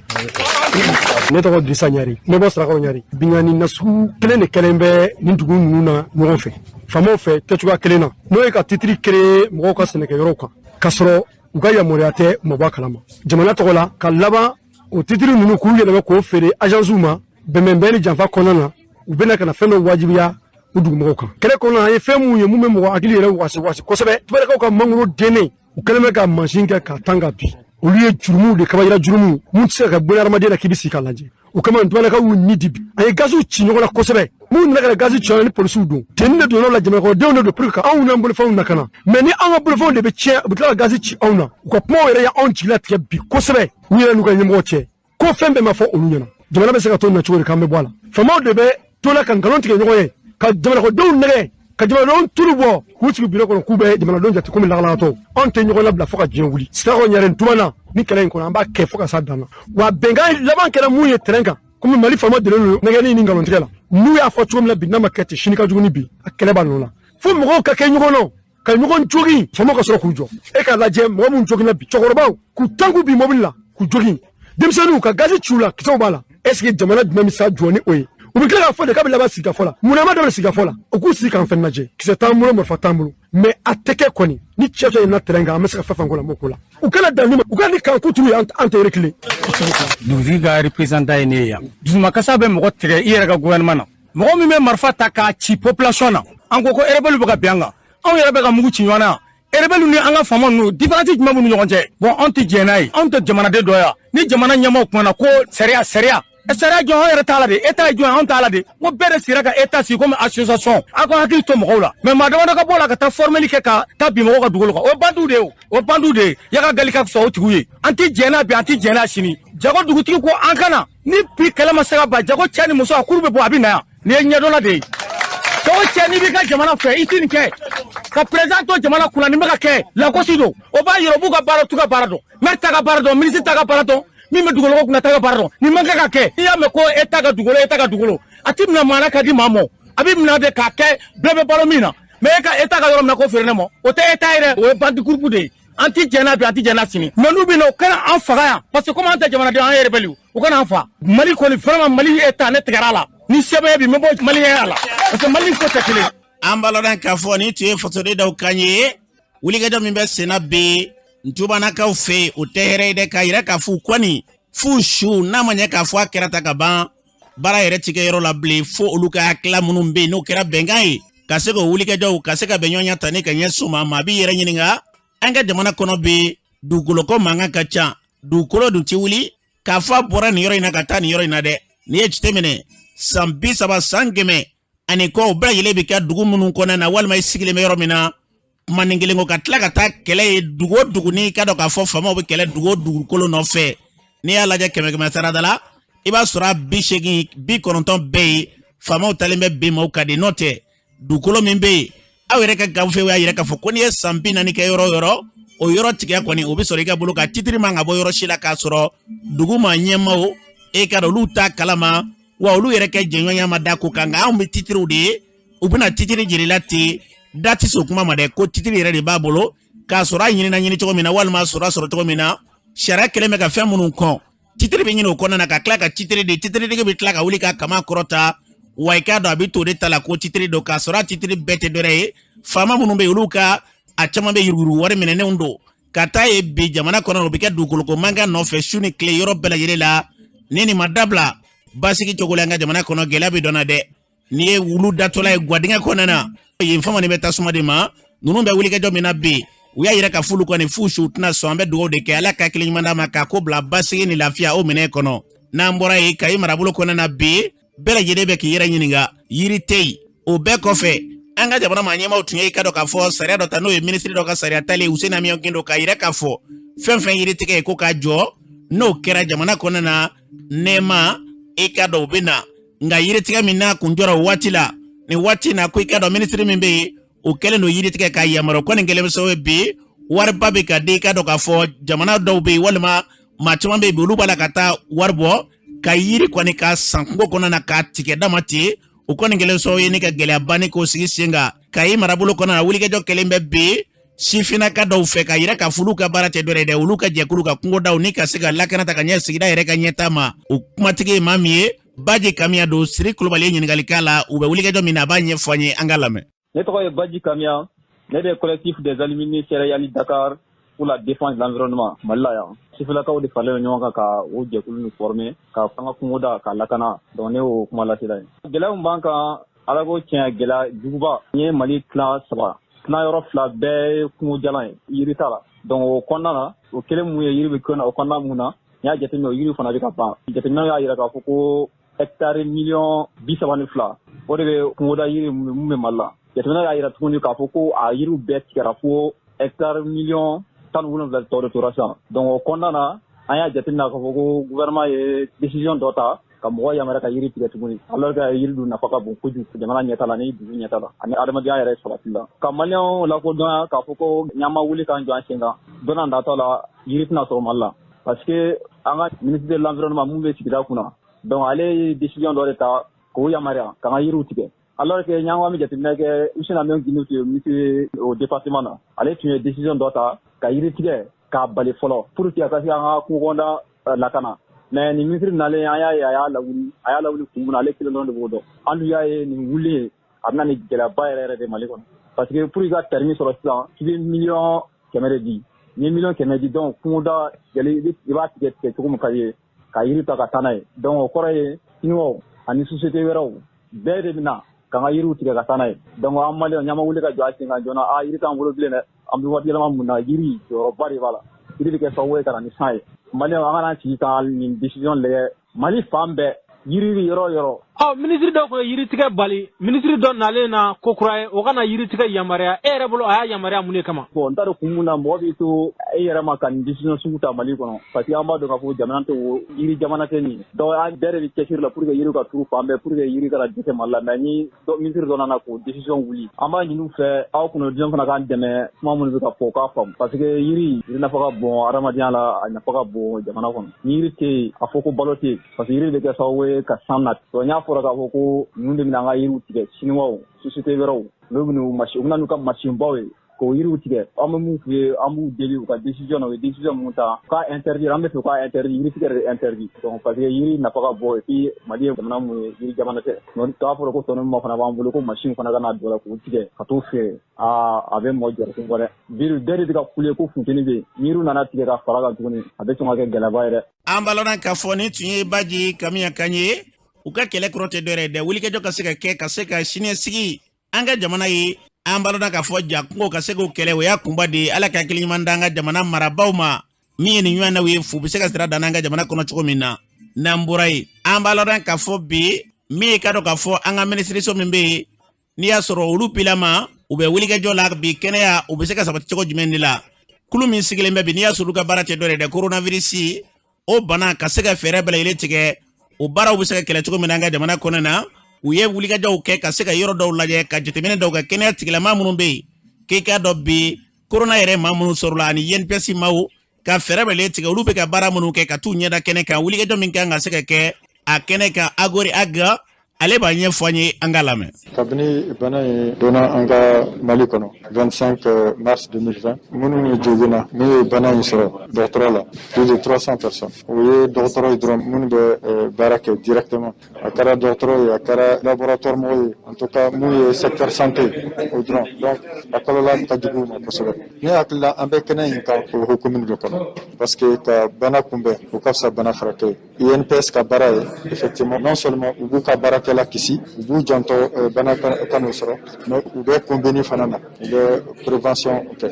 Ne tɔgɔ Dirisa Ɲari, ne bɔ Sarakaw Ɲari. Binkanni nasugu kelen de kɛlen bɛ nin dugu ninnu na ɲɔgɔn fɛ faamaw fɛ kɛcogoya kelen na, n'o ye ka titiri créer mɔgɔw ka sɛnɛkɛyɔrɔw kan k'a sɔrɔ u ka yamaruya tɛ, u ma bɔ a kalama jamana tɔgɔ la, ka laban o titiri ninnu k'u yɛlɛma k'o feere agencew ma. Bɛnbɛnbɛn ni janfa kɔnɔna na, u bɛna ka na fɛn dɔ wajibiya u dugumɔgɔw kan. Kɛlɛ kɔnɔna, an ye fɛn mun ye mun bɛ mɔgɔ hakili yɛrɛ wasi wasi kosɛbɛ: Tubarakaw ka mangoro dennen, u kɛlen bɛ ka mansin kɛ k'a tan ka bi. Olu ye jurumuw de, kabayira jurumuw mun tɛ se ka kɛ bolo hadamaden na k'i bɛ sigi k'a lajɛ. O kama Tubarakaw y'u ni di bi. An ye gaziw ci ɲɔgɔn na kosɛbɛ. Minnu nana ka na gazi ci ni polisiw don tenni de donna la, jamanakɔnɔdenw de don pour que anw n'an bolofɛnw lakana. Mais ni anw ka bolofɛnw de bɛ tiɲɛ, u bɛ tila ka gazi ci anw na. U ka kumaw yɛrɛ y'anw jigi latigɛ bi kosɛbɛ, u yɛrɛ n'u ka ɲɛmɔgɔ cɛ ko fɛn bɛɛ ma fɔ olu ɲɛna. Jamana bɛ se ka to nin na cogo di k'an bɛ bɔ a la? Faamaw de bɛ to la ka nkalon tigɛ ɲɔgɔn ye, ka jamanakɔnɔdenw nɛgɛ, ka jamanadenw tulu bɔ, k'u sigi biro kɔnɔ k'u bɛ jamanadenw jate komi lagalagatɔw. Anw tɛ ɲɔgɔn labila fo ka diɲɛ wuli. Sirakɔ Ɲare Tumana, ni kɛlɛ in kɔnɔ, an b'a kɛ fo ka s'a dan na. Wa bɛnkan laban kɛra mun ye terrain kan? Komi Mali faama delen don nɛgɛni ni nkalontigɛ la, n'u y'a fɔ cogo min na bi, n'a ma kɛ ten, sini ka jugu ni bi. A kɛlɛ b'a nɔ la fo mɔgɔw ka kɛ ɲɔgɔn nɔ ka ɲɔgɔn jogin, faamaw ka sɔrɔ k'u jɔ. E k'a lajɛ, mɔgɔ minnu joginna bi, cɛkɔrɔbaw k'u tan k'u bin mobili la k'u jogin, denmisɛnninw ka gazi ci u la, kisɛw b'a la. Est ce que jamana jumɛn bɛ se ka jɔ ni o ye? U bɛ tila k'a fɔ de k'a bɛ laban sigikafɔ la. Munna ma daminɛ sigikafɔ la? U k'u sigi k'an fɛn lajɛ. Kisɛ t'an bolo, marifa t'an bolo, mais a tɛ kɛ kɔni. Ni cɛ cɛ na terrain kan, an bɛ se ka fɛn fɛn ko la, m'o ko la. U kana dan nin ma, u kana ni kan kuturu ye, an tɛ reculer. Dugutigi ka représentant ye ne ye yan. Dusumakasa bɛ mɔgɔ tigɛ i yɛrɛ ka gouvernement na. Mɔgɔ min bɛ marifa ta k'a ci population na, an ko ko rebelle bɛ ka bin an kan, anw yɛrɛ bɛ ka mugu ci ɲɔgɔn na. E Rebelle ni an ka faama ninnu, différence jumɛn b'u ni ɲɔgɔn cɛ? Bon, anw tɛ jɛn n'a ye, anw tɛ jamanaden dɔ ya. Ni jamana ɲɛmaaw kumana ko sariya, sariya, sariya jɔn? Anw yɛrɛ t'a la de. État ye jɔn? Anw t'a la de. N ko bɛɛ de sigira ka état sigi comme association. Aw ka hakili to mɔgɔw la. Mais maa damadɔ ka bɔ la ka taa formeli kɛ ka taa bin mɔgɔw ka dugukolo kan, o ye bandiw de ye, o o ye bandiw de ye. Yaka gali ka fisa o tigiw ye. An tɛ jɛn n'a bi, an tɛ jɛn n'a sini. Jago dugutigi ko an kana ni bi kɛlɛ ma se ka ban. Jago cɛ ni muso, a kuru bɛ bɔ, a bɛ na yan. Nin ye ɲɛdɔnna de ye. Jago cɛ, n'i b'i ka jamana fɛ, i ti nin kɛ ka président to jamana kunna. Nin bɛ ka kɛ lagosi don. O b'a yira u b'u ka baara, t'u ka baara dɔn. Maire t'a ka baara dɔn, ministre t'a ka baara dɔn, min bɛ dugukolo kunna t'a ka baara dɔn. Nin man kan ka kɛ. N'i y'a mɛn ko État ka dugukolo, État ka dugukolo, a ti minɛ maa na ka di maa ma, a bɛ minɛ de k'a kɛ bɛɛ bɛ balo min na. Mais e ka État ka yɔrɔ minɛ k'o feere ne ma, o tɛ État ye dɛ, o ye bandit groupe de ye. An ti jɛn n'a bi, an ti jɛn n'a sini. Mais n'u bɛ na, u kana an faga yan, parce que comme an tɛ jamanaden, an ye rebelle, u kana an fa. Mali kɔni, vraiment, Mali État, ne tigɛra a la ni sɛbɛn bi, n bɛ bɔ maliyɛnya la, parce que Mali ko tɛ kelen. An b'a lɔn k'a fɔ nin tun ye fasoden dɔw kan ye. Wulikajɔ min bɛ senna bi Ntubanakaw fɛ yen, o tɛ hɛrɛ ye dɛ, k'a yira k'a f'u kɔni f'u su n'a ma ɲɛ k'a fɔ a kɛra ta ka ban, baara yɛrɛ ti kɛ yɔrɔ la bilen, fo olu ka hakilila minnu bɛ yen n'o kɛra bɛnkan ye, ka se k'o wulikajɔw ka se ka bɛn ɲɔgɔn ta ni ka ɲɛsin u ma. Maa b'i yɛrɛ ɲininka, an ka jamana kɔnɔ bi, dugukoloko mankan ka ca. Dugukolo dun ti wuli k'a fɔ a bɔra nin yɔrɔ in na ka taa nin yɔrɔ in na dɛ. N'i ye jateminɛ, san 30, san 100 ani kɔ, o bɛɛ lajɛlen bɛ kɛ dugu minnu kɔnɔna na, walima i sigilen bɛ yɔrɔ min na, kuma ni kelen ko ka tila ka taa kɛlɛ ye dugu o dugu. N'i ka dɔn k'a fɔ faamaw bɛ kɛlɛ dugu o dugukolo nɔfɛ, n'i y'a lajɛ kɛmɛ kɛmɛ sarada la, i b'a sɔrɔ a 80, 90 bɛɛ ye faamaw talen bɛ bin maaw kan de. N'o tɛ, dugukolo min bɛ yen, aw yɛrɛ ka gafew y'a yira k'a fɔ ko n'i ye san 40 kɛ yɔrɔ o yɔrɔ, o yɔrɔ tigiya kɔni o bɛ sɔrɔ i ka bolo kan. Titiri man ka bɔ yɔrɔ si la k'a sɔrɔ dugu maa ɲɛmaaw, e ka dɔn olu t'a kalama, wa olu yɛrɛ kɛ jɛɲɔgɔnya ma da ko kan. Nka anw bɛ titiriw de ye, u bɛna titiri jira i la ten, da tɛ sɔn kuma ma dɛ, ko titiri yɛrɛ de b'a bolo, k'a sɔrɔ a ɲinina ɲini cogo min na, walima a sɔrɔ sɔrɔ cogo min na, sariya kɛlen bɛ ka fɛn minnu kɔn, titiri bɛ ɲini o kɔnɔna na, ka tila ka titiri di. Titiritigi bɛ tila ka wuli ka kama kɔrɔta, wa i k'a dɔn a bɛ to de ta la ko titiri don, k'a sɔrɔ a titiri bɛɛ tɛ dɔwɛrɛ ye, faama minnu bɛ yen, olu ka a caman bɛ yuruguyurugu wari minɛnenw don ka taa ye bi jamana kɔnɔ. O bɛ kɛ dugukoloko mankan nɔfɛ su ni tile yɔrɔ bɛɛ lajɛlen la. Ni nin ma dabila basigi cogo la an ka jamana kɔnɔ, gɛlɛya bɛ dɔn na dɛ. N'i ye wulu datɔla ye gwadingɛ kɔnɔna na, yen fama bɛ tasuma de ma. Ninnu bɛ wulikajɔ min na bi, u y'a yira ka f'olu kɔni f'u su tɛna sɔn. An bɛ dugawu de kɛ, Ala ka hakili ɲuman d'a ma k'a ko bila basigi ni lafiya o minɛ kɔnɔ. N'an bɔra yen, Kayi marabolo kɔnɔna na bi, bɛɛ lajɛlen bɛ k'i yɛrɛ ɲininka, yiri tɛ yen. O bɛɛ kɔfɛ, an ka jamana maa ɲɛmaaw tun ye i ka dɔn k'a fɔ sariya dɔ ta, n'o ye minisiri dɔ ka sariya talen Useni Amiɔn Gindo, k'a yira k'a fɔ fɛn fɛn yiri tigɛ ye ko k'a jɔ, n'o kɛra jamana kɔnɔna na, nɛɛma i ka dɔn o bɛ na. Nka yiritigɛ min n'a kun jɔra o waati la, nin waati in na, ko i ka dɔn minisiri min bɛ yen, o kɛlen don yiritigɛ ka yamaruya kɔni kɛlen bɛ sababu ye bi, wariba bɛ ka di i ka dɔn k'a fɔ jamana dɔw bɛ yen, walima maa caman bɛ yen bi, olu b'a la ka taa wari bɔ ka yiri kɔni ka san kungo kɔnɔ na k'a tigɛ dama ten. O kɔni kɛlen sababu ye ni ka gɛlɛyaba ni k'o sigi sen kan Kayi marabolo kɔnɔ na. Wulikajɔ kɛlen bɛ bi sifinnaka dɔw fɛ ka yira k'a fɔ olu ka baara tɛ dɔwɛrɛ ye dɛ, olu ka jɛkulu ka kungodaw ni ka se ka lakana ta ka ɲɛ sigida yɛrɛ ka ɲɛtaa ma. O kumatigi ye maa min ye, Baji Kamiya don. Siri Kulubali ye ɲininkali k'a la, u bɛ wulikajɔ min na, a b'a ɲɛfɔ an ye, an ka lamɛn. Ne tɔgɔ ye Baji Kamiya, ne de ye collectif des alumni Céréales Dakar pour la défense de l'environnement Mali la yan. Sifilakaw de faralen ɲɔgɔn kan ka o jɛkulu nin former ka an ka kungoda k'a lakana. Donc ne y'o kuma lasela ye. Gɛlɛya min b'an kan, Ala ko tiɲɛ, gɛlɛya juguba. N ye Mali tilan saba, tilan yɔrɔ fila bɛɛ ye kungo jalan ye, yiri t'a la. Donc o kɔnɔna na, o kelen mun ye yiri bɛ kɛ o kɔnɔna mun na, n'i y'a jateminɛ, o yiri fana bɛ ka ban. Jateminɛw y'a jira k'a fɔ ko hectare miliyɔn 32, o de bɛ kungoda yiri mun bɛ Mali la. Jateminɛw y'a jira tuguni k'a fɔ ko a yiriw bɛɛ tigɛra, fo hectare miliyɔn 17 tɔ de tora sisan. Donc o kɔnɔna na, an y'a jateminɛ k'a fɔ ko gouvernement ye décision dɔ ta ka mɔgɔ yamaruya ka yiri tigɛ tuguni, alors que yiri dun nafa ka bon kojugu jamana ɲɛta la ni dugu ɲɛta la ani adamadenya yɛrɛ sabati la. Ka maliyɛnw lakodɔnya k'a fɔ ko n'an ma wuli k'an jɔ an sen kan, don n'a nataw la, yiri tɛna sɔrɔ Mali la, parce que an ka ministre de l'environnement mun bɛ sigida kunna, donc ale ye décision dɔ de ta k'o yamaruya k'an ka yiriw tigɛ, alors que n'an ko an bɛ jateminɛ kɛ, Useni Amiɔn Gindo tun ye ministre o département na, ale tun ye décision dɔ ta ka yiri tigɛ k'a bali fɔlɔ pour que a ka se an ka kungo kɔnɔna lakana. Mais nin ministre nalen, an y'a ye a y'a lawuli. A y'a lawuli kun min na, ale kelen dɔrɔn de b'o dɔn. An dun y'a ye nin wuli, a bɛna ni gɛlɛyaba yɛrɛ yɛrɛ de Mali kɔnɔ, parce que pour i ka permis sɔrɔ sisan, k'i bɛ miliyɔn 100 de di. N'i ye miliyɔn 100 di, donc kungoda tigɛli, i b'a tigɛ tigɛ cogo min ka di ye, ka yiri ta ka taa n'a ye. Donc o kɔrɔ ye siniwaw ani société wɛrɛw bɛɛ de bɛna k'an ka yiriw tigɛ ka taa n'a ye. Donc an maliyɛnw, n'an ma wuli ka jɔ an sen kan joona, a yiri t'an bolo bilen dɛ. An bɛ waati yɛlɛma mun na, yiri jɔyɔrɔba de b'a la. Yiri bɛ kɛ sababu ye ka na ni san ye. Maliyɛnw, an kana sigi ka nin décision lajɛ. Mali fan bɛɛ, yiri bɛ yɔrɔ o yɔrɔ. Ɔ, minisiri dɔ tun ye yiritigɛ bali. Minisiri dɔ nalen na ko kura ye, o kana yiritigɛ yamaruya. E yɛrɛ bolo, a y'a yamaruya mun de kama? Bon, n t'a dɔn kun mun na mɔgɔ b'i to e yɛrɛ ma ka nin décision sugu ta Mali kɔnɔ, parce que an b'a dɔn k'a fɔ jamana tɛ o yiri jamana tɛ nin ye. Donc an bɛɛ de bɛ cɛsiri la pour que yiri ka turu fan bɛɛ, pour que yiri kana dɛsɛ Mali la. Mais ni minisiri dɔ nana k'o décision wuli, an b'a ɲini u fɛ, aw kunnafoni fana k'an dɛmɛ, kuma minnu bɛ ka fɔ, u k'a faamu, parce que yiri nafa ka bon adamadenya la, a nafa ka bon jamana kɔnɔ. Ni yiri tɛ yen, a fɔ ko balo tɛ yen, parce que yiri bɛ kɛ sababu ye ka san na. Donc n'a fɔra k'a fɔ ko ninnu de bɛna an ka yiriw tigɛ, siniwaw, société wɛrɛw, olu bɛn'u machine, u bɛna n'u ka machine baw ye k'o yiriw tigɛ. An bɛ mun f'u ye? An b'u deli u ka décision na, u ye décision mun ta, k'a interdire. An bɛ fɛ k'a interdire, yiri tigɛ de interdit. Donc parce que yiri nafa ka bon, et puis Mali ye jamana mun ye, yiri jamana tɛ. Donc n'a fɔra ko tɔnɔ min fana b'an bolo, ko machine fana ka na don a la k'u tigɛ ka t'u feere, aa, a bɛ mɔgɔ jɔrɔ kun bɔ dɛ. Biri bɛɛ de bɛ ka kule ko funteni bɛ yen. Ni yiriw nana tigɛ ka fara kan tuguni, a bɛ sɔn ka kɛ gɛlɛyaba ye dɛ. An b'a lɔn k'a fɔ nin tun ye Baji Kamiya kan ye. U ka kɛlɛ kɔrɔ tɛ dɔwɛrɛ dɛ, wulikajɔ ka se ka kɛ ka se ka siniɲɛsigi an ka jamana ye. An b'a lɔn k'a fɔ ja kungo ka se k'o kɛlɛ, o y'a kunba de ye. Ala ka hakili ɲuman d'an ka jamana marabaaw ma min ye nin ɲɔgɔnnaw ye fu bɛ se ka sira dan an ka jamana kɔnɔ cogo min na. N'an bɔra yen, an b'a lɔn k'a fɔ bi min ye ka dɔn k'a fɔ an ka minisiriso min bɛ yen, n'i y'a sɔrɔ olu bilama u bɛ wulikajɔ la bi, kɛnɛya u bɛ se ka sabati cogo jumɛn de la. Kulu min sigilen bɛ bi, n'i y'a sɔrɔ olu ka baara tɛ dɔ yɛrɛ dɛ, coronavirus o bana ka se ka fɛɛrɛ bɛɛ lajɛlen tigɛ, o baaraw bɛ se ka kɛlɛ cogo min na an ka jamana kɔnɔ na. U ye wulikajɔw kɛ ka se ka yɔrɔ dɔw lajɛ, ka jateminɛ dɔw kɛ, kɛnɛya tigilama minnu bɛ yen k'i k'a dɔn bi korona yɛrɛ maa minnu sɔrɔla ani INPS maaw ka fɛɛrɛ bɛɛ lajɛlen tigɛ, olu bɛ ka baara minnu kɛ ka t'u ɲɛda kɛnɛ kan, wulikajɔ min kan ka se ka kɛ a kɛnɛ kan. Agori Aga, ale b'a ɲɛfɔ an ye, an ka lamɛn. Kabini bana in donna an ka Mali kɔnɔ 25 mars 2020, minnu joginna, min ye bana in sɔrɔ dɔgɔtɔrɔ la, plus de 300 personnes. O ye dɔgɔtɔrɔ ye dɔrɔn minnu bɛ baara kɛ directement, a kɛra dɔgɔtɔrɔ ye, a kɛra laboratoire mɔgɔ ye, en tout cas mun ye secteur santé o dɔrɔn. Donc a kɔlɔlɔ ka jugu u ma kosɛbɛ. Ne hakili la, an bɛ kɛnɛ in kan o hukumu de kɔnɔ, parce que ka bana kunbɛn, o ka fisa bana furakɛ ye. INPS ka baara ye effectivement, non seulement u b'u ka baarakɛla kisi, u b'u janto bana kan'o sɔrɔ, mais u bɛ kunbɛnni fana na, u bɛ prévention kɛ.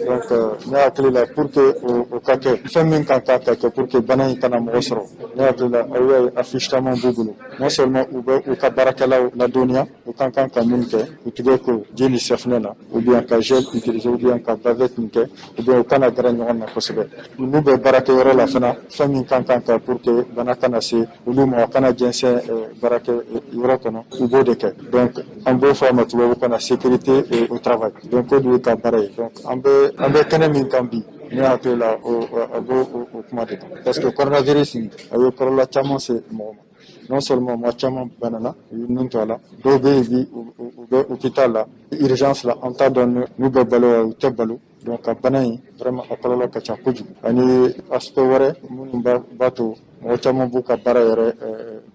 Donc ne hakili la, pour que o ka kɛ, fɛn min kan ka kɛ pour que bana in kana mɔgɔ sɔrɔ, ne hakili la, aw y'a ye affiche caman b'u bolo. Non seulement u bɛ u ka baarakɛlaw ladɔnniya u kan ka min kɛ, u tigɛ ko ji ni safunɛ na, ou bien ka gel utiliser, ou bien ka bavette nin kɛ, ou bien u kana gɛrɛ ɲɔgɔn na kosɛbɛ. N'u bɛ baarakɛyɔrɔ la fana, fɛn min kan ka pour que bana kana se olu ma, a kana jɛnsɛn baarakɛ yɔrɔ kɔnɔ, u b'o de kɛ. Donc an b'o fɔ a ma tubabu kan na sécurité au travail. Donc o de y'u ka baara ye. Donc an bɛ kɛnɛ min kan bi, ne hakili la, o a b'o o kuma de kan, parce que coronavirus a ye kɔlɔlɔ caman se mɔgɔ ma. Non seulement maa caman banana, u ye nun to a la, dɔw bɛ yen bi, u bɛ hôpital la, urgence la, an t'a dɔn n'u bɛ balo u tɛ balo. Donc a bana in vraiment, a kɔlɔlɔ ka ca kojugu. Ani aspect wɛrɛ minnu b'a to mɔgɔ caman b'u ka baara yɛrɛ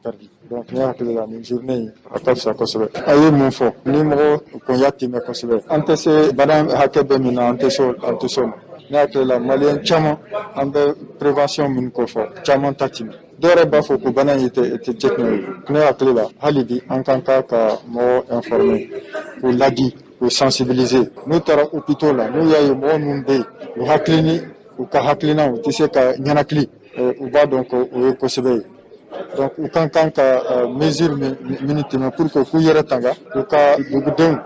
perdu. Donc ne hakili la, nin journée in a ka fisa kosɛbɛ. A ye mun fɔ? Ni mɔgɔ kun y'a timɛ kosɛbɛ, an tɛ se bana hakɛ bɛ min na, an tɛ se an tɛ se o ma. Ne hakili la, maliyɛn caman, an bɛ prévention min ko fɔ, caman ta timɛ. Dɔw yɛrɛ b'a fɔ ko bana in tɛ tiɲɛ ye. Ne hakili la, hali bi an kan ka mɔgɔ informer, k'u ladi, k'u sensibiliser. N'u taara hôpitaux la, n'u y'a ye mɔgɔ minnu bɛ yen, u hakili ni u ka hakilina u tɛ se ka ɲɛnakili, u b'a dɔn ko o ye kosɛbɛ ye. Donc u kan ka mesure min tɛmɛ pour que k'u yɛrɛ tanga, u ka dugudenw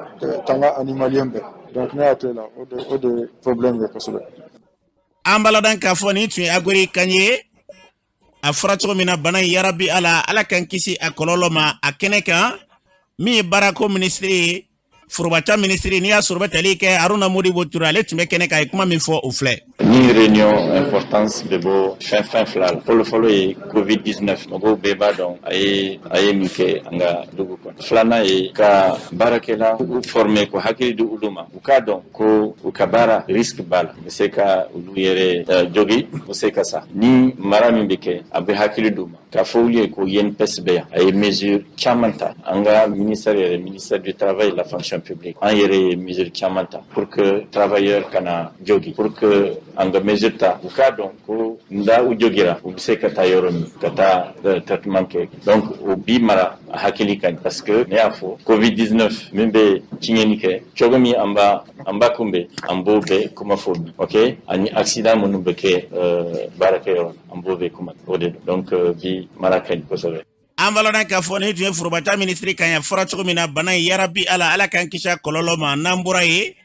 tanga ani maliyɛn bɛɛ. Donc ne hakili la, o de problème ye kosɛbɛ. An b'a ladɔn k'a fɔ nin tun ye Agori kan ye. A fɔra cogo min na, bana in, yarabi Ala, Ala k'an kisi a kɔlɔlɔ ma. A kɛnɛ kan, min ye baarako minisiri ye, forobaca minisiri, n'i y'a sɔrɔ bɛ tali kɛ Haruna Modibo Ture, ale tun bɛ kɛnɛ kan, a ye kuma min fɔ, o filɛ. Ni réunion importance bɛ bɔ fɛn fɛn fila la. Fɔlɔ fɔlɔ ye COVID 19, mɔgɔw bɛɛ b'a dɔn a ye min kɛ an ka dugu kɔnɔ. Filanan ye ka baarakɛla former, ko hakili di olu ma, u k'a dɔn ko u ka baara risque b'a la, u bɛ se ka olu yɛrɛ jogi, u bɛ se ka sa. Ni mara min bɛ kɛ, a bɛ hakili d'u ma k'a fɔ olu ye ko INPS bɛ yan, a ye mesure caman ta. An ka ministère yɛrɛ, ministère du Travail et la Fonction fonction publique, an yɛrɛ ye mesure caman ta pour que travailleur kana jogi, pour que an ka mesure ta, u k'a dɔn ko nda u jogira, u bɛ se ka taa yɔrɔ min ka taa traitement kɛ. Donc o bi mara a hakili ka ɲi, parce que ne y'a fɔ, Covid 19 min bɛ tiɲɛni kɛ cogo min, an b'a kunbɛn, an b'o bɛɛ kuma fɔ bi. Ok, ani accident minnu bɛ kɛ baarakɛyɔrɔ, an b'o bɛɛ kuma o de don. Donc bi mara ka ɲi kosɛbɛ. An balana k'a fɔ ni tun ye forobata minisiri kan ya fɔra cogo min na, bana in, yarabi Ala, Ala k'an kisi a kɔlɔlɔ ma. N'an bɔra ye,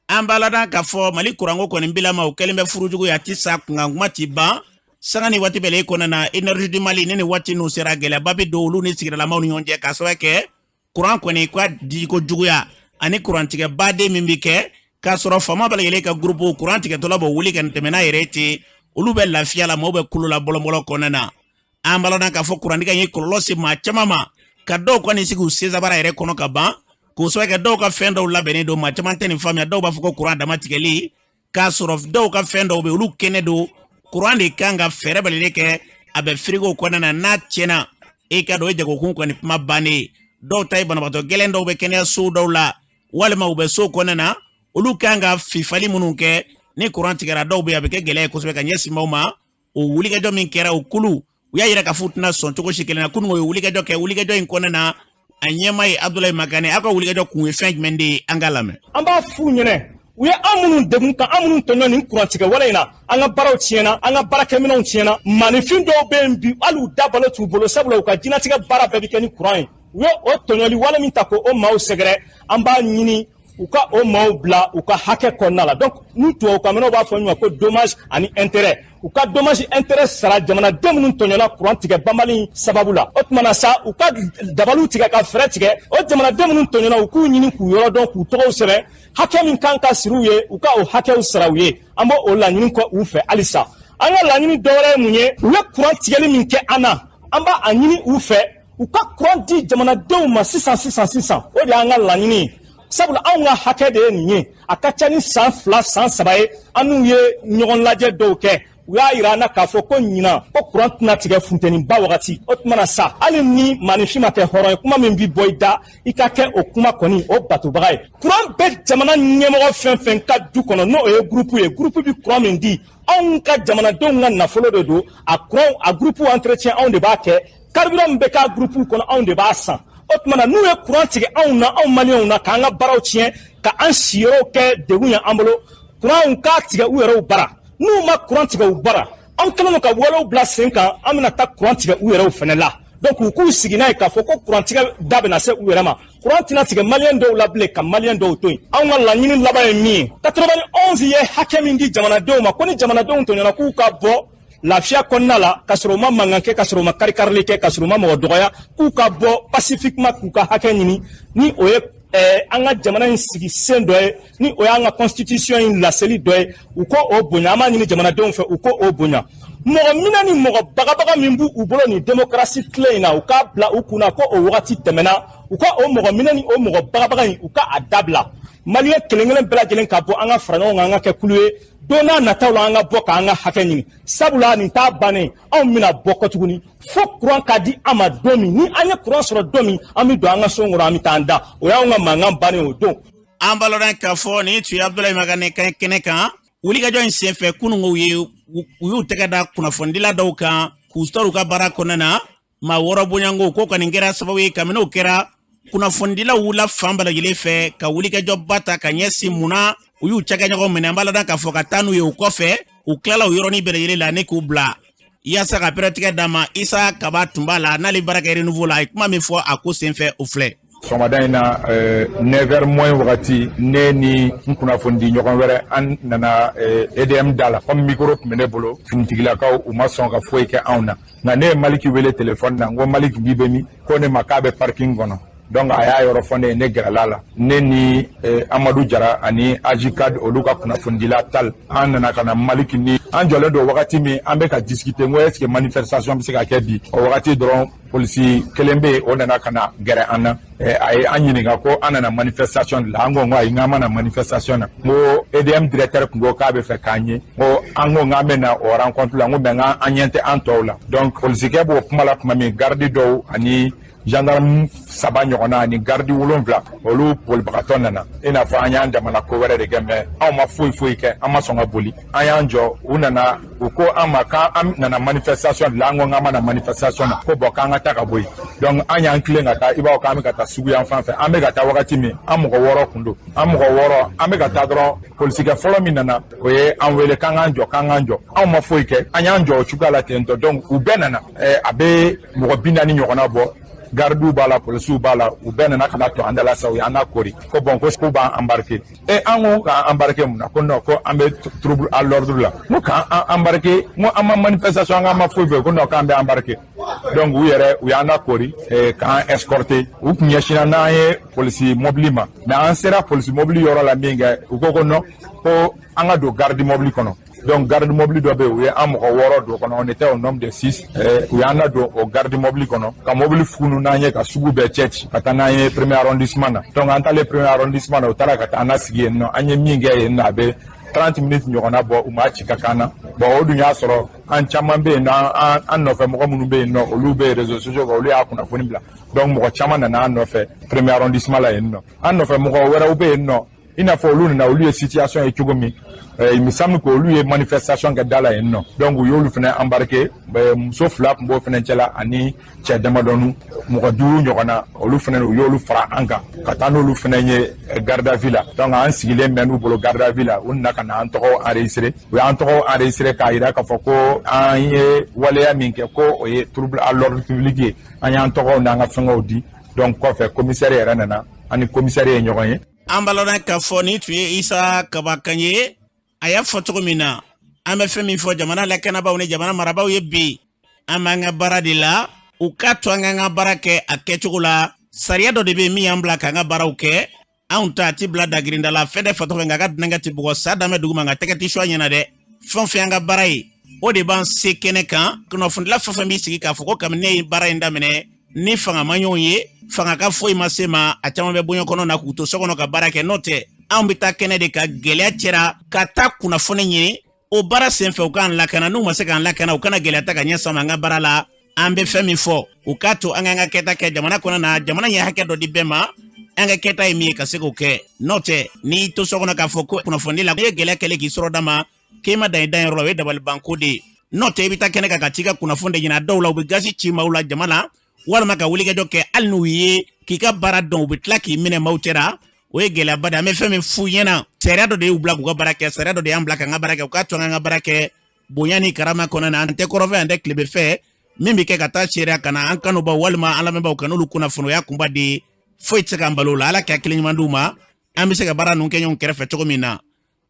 an b'a ladan k'a fɔ Mali kuranko kɔni bilama, o kɛlen bɛ furujugu ye, a ti sa kunkan kuma ti ban sanga ni waati bɛɛ kɔnɔna na. Énergie du Mali ni nin waati n'u sera, gɛlɛyaba bɛ don olu ni sigidalamaw ni ɲɔgɔn cɛ, k'a sababu kɛ kuran kɔni ka diko juguya ani kurantigɛ baden min bɛ kɛ, k'a sɔrɔ faama bɛɛ lajɛlen ka groupe kuran tigɛtɔla b'o wuli ka tɛmɛ n'a yɛrɛ ten. Olu bɛ lafiya la, maaw bɛ kulo la bɔlɔnbɔlɔn kɔnɔna na. An b'a k'a fɔ kurantigɛ ye kɔlɔlɔ se maa caman ma, ka dɔw kɔni sigi u sensabara yɛrɛ kɔnɔ ka ban, k'o sababu kɛ dɔw ka fɛn dɔw labɛnnen don. Maa caman tɛ nin faamuya. Dɔw b'a fɔ ko kuran dama tigɛli, k'a sɔrɔ dɔw ka fɛn dɔw bɛ, olu kɛnɛ don, kuran de kan ka fɛɛrɛ bɛɛ lajɛlen kɛ, a bɛ firigo kɔnɔna na. N'a tiɲɛna, e ka dɔn o ye jagokun kɔni kuma bannen ye. Dɔw ta ye banabaatɔ gɛlɛn dɔw bɛ kɛnɛyaso dɔw la, walima u bɛ so kɔnɔna na, olu kan ka fifali minnu kɛ ni kuran tigɛra, dɔw bɛ yen, a bɛ kɛ gɛlɛya ye kosɛbɛ ka ɲɛsin maaw ma. O wulikajɔ min kɛra, o kulu, u y'a yira k'a fɔ u tɛna sɔn cogo si kelen na. Kunun o ye wulikajɔ kɛ. Wulikajɔ in kɔnɔna na, a ɲɛmaa ye Abudulayi Makane. Aw ka wulikajɔ kun ye fɛn jumɛn de ye? An k'a lamɛn. An b'a f'u ɲɛnɛ, u ye an minnu degun, ka an minnu tɔɲɔ nin kurantigɛ wale in na, an ka baaraw tiɲɛna, an ka baarakɛminɛnw tiɲɛna. Maaninfin dɔw bɛ yen bi, hali u da balo t'u bolo, sabula u ka diɲɛlatigɛ baara bɛɛ bɛ kɛ ni kuran ye. U ye o tɔɲɔli wale min ta k'o maaw sɛgɛrɛ, an b'a ɲini u ka o maaw bila u ka hakɛ kɔnɔna la. Donc ni tubabukanmɛnw b'a fɔ ɲɔgɔn ma ko dommage ani intérêt, u ka dommage intérêt sara jamanaden minnu tɔɲɔna kuran tigɛ banbali sababu la. O tuma na sa, u ka dabaliw tigɛ ka fɛɛrɛ tigɛ, o jamanaden minnu tɔɲɔna, u k'u ɲini k'u yɔrɔ dɔn, k'u tɔgɔw sɛbɛn, hakɛ min kan ka siri u ye, u ka o hakɛw sara u ye. An b'o o laɲini kɔ u fɛ halisa. An ka laɲini dɔwɛrɛ ye mun ye? U ye kuran tigɛli min kɛ an na, an b'a a ɲini u fɛ, u ka kuran di jamanadenw ma sisan sisan sisan. O de y'an ka laɲini ye, sabula anw ka hakɛ de ye nin ye. A ka ca ni san 2, san 3 ye, an n'u ye ɲɔgɔn lajɛ dɔw kɛ, u y'a yira an na k'a fɔ ko ɲinan ko kuran tɛna tigɛ funteniba wagati. O tuma na sa, hali ni maaninfin ma kɛ hɔrɔn ye, kuma min bi bɔ i da, i ka kɛ o kuma kɔni o batobaga ye. Kuran bɛ jamana ɲɛmɔgɔ fɛn fɛn ka du kɔnɔ, n'o ye groupe ye, groupe bi kuran min di, anw ka jamanadenw ka nafolo de don. A kuran, a groupe entretien, anw de b'a kɛ. Carburant min bɛ k'a groupe kɔnɔ, anw de b'a san. O tuma na, n'u ye kuran tigɛ anw na, anw maliyɛnw na, k'an ka baaraw tiɲɛ, ka an siyɔrɔw kɛ degun ye an bolo, kuranw k'a tigɛ u yɛrɛw bara. N'u ma kuran tigɛ u bara, an kɛlen don ka walew bila sen kan, an bɛna taa kuran tigɛ u yɛrɛw fɛnɛ la. Donc u k'u sigi n'a ye k'a fɔ ko kurantigɛ da bɛna se u yɛrɛ ma. Kuran tɛna tigɛ maliyɛn dɔw la bilen ka maliyɛn dɔw to yen. Anw ka laɲini laban ye min ye, 91 ye hakɛ min di jamanadenw ma, ko ni jamanadenw tɔɲɔna, k'u ka bɔ lafiya kɔnɔna la, ka sɔrɔ u ma mankan kɛ, ka sɔrɔ u ma karikarili kɛ, ka sɔrɔ u ma mɔgɔ dɔgɔya, k'u ka bɔ pacifiquement k'u ka hakɛ ɲini, ni o ye an ka jamana in sigi sen dɔ ye, ni o y'an ka constitution in laseli dɔ ye, u ko o bonya. An b'a ɲini jamanadenw fɛ, u ko o bonya. Mɔgɔ minɛ ni mɔgɔ bagabaga min b'u u bolo nin démocratie tile in na, u k'a bila u kunna ko o wagati tɛmɛna. U ka o mɔgɔ minɛ ni o mɔgɔ bagabaga in, u ka a dabila. Maliyɛn kelen kelen bɛɛ lajɛlen ka bɔ, an ka fara ɲɔgɔn kan, an ka kɛ kulu ye. Don n'a nataw la, an ka bɔ k'an ka hakɛ ɲini, sabula nin t'a bannen. Anw bɛna bɔ kɔ tuguni fo kuran ka di an ma don min. Ni an ye kuran sɔrɔ don min, an bɛ don an ka so kɔnɔ, an bɛ taa an da. O y'anw ka mankan bannen o don. An balɔrɔ k'a fɔ nin tun ye Abudulayi Magane kan kɛnɛ kan. Wulikajɔ in senfɛ kununko, u ye u y'u tɛgɛ da kunnafonidila dɔw kan k'u sɔrɔ u ka baara kɔnɔna na, maa 6 bonyanko ko kɔni kɛra sababu ye. Kabini o kɛra, kunnafonidilaw wulila fan bɛɛ lajɛlen fɛ ka wulikajɔba ta ka ɲɛsin munna u y'u cakɛɲɔgɔn minɛ. An b'a ladan k'a fɔ ka taa n'u ye. O kɔfɛ, u tilala o yɔrɔnin bɛɛ lajɛlen la ne k'u bila yaasa ka pɛrɛtigɛ d'a ma. Isa Kaba tun b'a la, n'ale baara kɛ Renouveau la, a ye kuma min fɔ a ko senfɛ, o filɛ. Sɔgɔmada in na, 9 heures moins wagati, ne ni n kunnafonidi ɲɔgɔn wɛrɛ, an nana EDM da la. Comme micro tun bɛ ne bolo, finitigilakaw u ma sɔn ka foyi kɛ anw na. Nka ne ye Maliki wele téléphone na, n ko Maliki b'i bɛ min? Ko ne ma k'a bɛ parking kɔnɔ. Donc a y'a yɔrɔ fɔ ne ye, ne gɛrɛla la. Ne ni Amadu Jara ani Agicad, olu ka kunnafonidila Tal, an nana ka na Maliki ni an jɔlen don. Wagati min an bɛ ka discuter, n ko est ce que manifestation bɛ se ka kɛ bi? O wagati dɔrɔn, polisi kelen bɛ yen, o nana ka na gɛrɛ an na. A ye an ɲininka ko an nana manifestation de la. An ko ayi, n k'an ma na manifestation na. N ko EDM directeur tun ko k'a bɛ fɛ k'an ye. N ko an ko k'an bɛ na o rencontre la. N ko mais an ɲɛ tɛ an tɔw la. Donc polisikɛ b'o kuma la tuma min, garde dɔw ani gendarme saba ɲɔgɔnna ani garidi 7, olu bolibagatɔ nana. I n'a fɔ an y'an damana ko wɛrɛ de kɛ, mais anw ma foyi foyi kɛ, an ma sɔn ka boli, an y'an jɔ. U nana, u ko an ma k'an nana manifestation de la. An ko k'an ma na manifestation na, ko bon, k'an ka taa ka bɔ yen. Donc an y'an tilen ka taa, i b'a fɔ k'an bɛ ka taa sugu yan fan fɛ. An bɛ ka taa wagati min, an mɔgɔ 6 kun don, an mɔgɔ 6, an bɛ ka taa dɔrɔn, polisikɛ fɔlɔ min nana, o ye an wele k'an k'an jɔ, k'an k'an jɔ. Anw ma foyi kɛ, an y'an jɔ o cogoya la ten tɔ. Donc u bɛɛ nana, a bɛ mɔgɔ 40 ɲɔgɔnna bɔ, garidiw b'a la, polisiw b'a la. U bɛɛ nana ka na to an dala sa, u y'an lakori ko bon, ko k'u b'an embarquer. E, an ko k'an embarquer mun na? Ko non, ko an bɛ trouble à l'ordre la. N ko k'an embarquer? N ko an ma manifestation, an k'an ma foyi fɛ. Ko non, k'an bɛ embarquer. Donc u yɛrɛ, u y'an lakori k'an escorter. U tun ɲɛsinna n'an ye polisi mobili ma, mais an sera polisi mobili yɔrɔ la min kɛ, u ko ko non, ko an ka don garde mobili kɔnɔ. Donc garde mobili dɔ bɛ yen, u ye an mɔgɔ 6 don kɔnɔ, on était au nombre de 6. U y'an ladon o garde mobili kɔnɔ ka mobili funu n'an ye, ka sugu bɛɛ cɛ ci, ka taa n'an ye premier arrondissement na. Donc an taalen premier arrondissement na, u taara ka taa an lasigi yen nɔ. An ye min kɛ yen nɔ, a bɛ 30 minutes ɲɔgɔnna bɔ, u m'a ci ka kan na. Bon, o dun y'a sɔrɔ an caman bɛ yen nɔ, an nɔfɛ mɔgɔ minnu bɛ yen nɔ, olu bɛ réseaux sociaux kan, olu y'a kunnafoni bila. Donc mɔgɔ caman nana an nɔfɛ premier arrondissement la yen nɔ. An nɔfɛ mɔgɔ wɛrɛw bɛ yen nɔ, i n'a fɔ olu nana, olu ye situation ye cogo min, il me semble que olu ye manifestation kɛ da la yen nɔ. Donc u y'olu fana embarqué. Muso 2 tun b'o fana cɛla ani cɛ damadɔni, mɔgɔ 5 ɲɔgɔn na. Olu fana, u y'olu fara an kan ka taa n'olu fana ye garde à vue la. Donc an sigilen bɛ n'u bolo garde à vue la. U nana ka na an tɔgɔ enregistré. U y'an tɔgɔ enregistré k'a jira k'a fɔ ko an ye waleya min kɛ, ko o ye trouble à l'ordre public ye. An y'an tɔgɔw n'an ka fɛngɛw di. Donc kɔfɛ, commissaire yɛrɛ nana, an ni commissaire ye ɲɔgɔn ye. An b'a k'a fɔ nin tun ye Isa Kabakan ye. A y'a fɔ cogo min na, an bɛ fɛn min fɔ jamana lakanabaaw ni jamana marabaaw ye bi, an b'an ka baara de la. U k'a to an k'an ka baara kɛ a kɛcogo la. Sariya dɔ de bɛ yen min y'an bila k'an ka baaraw kɛ. Anw ta a ti bila dagirinda la. Fɛn tɛ fatɔ fɛ, nka a ka dunankɛ ti bugɔ. Sa danbɛ dugu ma, nka tɛgɛ ti su a ɲɛna dɛ. Fɛn o fɛn y'an ka baara ye, o de b'an se kɛnɛ kan. Kunnafonidila fɛn fɛn b'i sigi k'a fɔ ko kabini ne ye baara in daminɛ ni fanga ma ɲɔgɔn ye, fanga ka foyi ma se ma, a caman bɛ bonya kɔnɔ na k'u to so kɔnɔ ka baara kɛ. N'o tɛ, anw bɛ taa kɛnɛ de ka gɛlɛya cɛra ka taa kunnafoni ɲini. O baara senfɛ, u k'an lakana. N'u ma se k'an lakana, u kana gɛlɛya ta ka ɲɛ sama an ka baara la. An bɛ fɛn min fɔ, u k'a to an k'an ka kɛta kɛ jamana kɔnɔ na. Jamana ye hakɛ dɔ di bɛɛ ma, an ka kɛta ye min ye, ka se k'o kɛ. N'o tɛ, n'i to so kɔnɔ k'a fɔ ko kunnafoni la, n'i ye gɛlɛya kɛlen k'i sɔrɔ da ma k'e ma dan i danyɔrɔ la, o ye dabalibanko de ye. N'o tɛ, i bɛ taa kɛnɛ kan ka t'i ka kunnafoni de ɲini. A dɔw la, u bɛ gazi ci maaw la jama la, walima ka wulikajɔ kɛ. Hali n'u ye k'i ka baara dɔn, u bɛ tila k'i minɛ maaw cɛra. O ye gɛlɛyaba de ye. An bɛ fɛn min f'u ɲɛna, sariya dɔ de y'u bila k'u ka baara kɛ, sariya dɔ de y'an bila k'an ka baara kɛ. U k'a to an ka baara kɛ bonya ni karama kɔnɔna na. An tɛ kɔrɔfɛ, an tɛ tilebe fɛ. Min bɛ kɛ ka taa seereya ka na an kanubaw walima an lamɛnbaaw ka n'olu kunnafoni, o y'a kunba de ye. Foyi tɛ se k'an balo o la. Ala ka hakili ɲuman d'u ma, an bɛ se ka baara ninnu kɛ ɲɔgɔn kɛrɛfɛ cogo min na.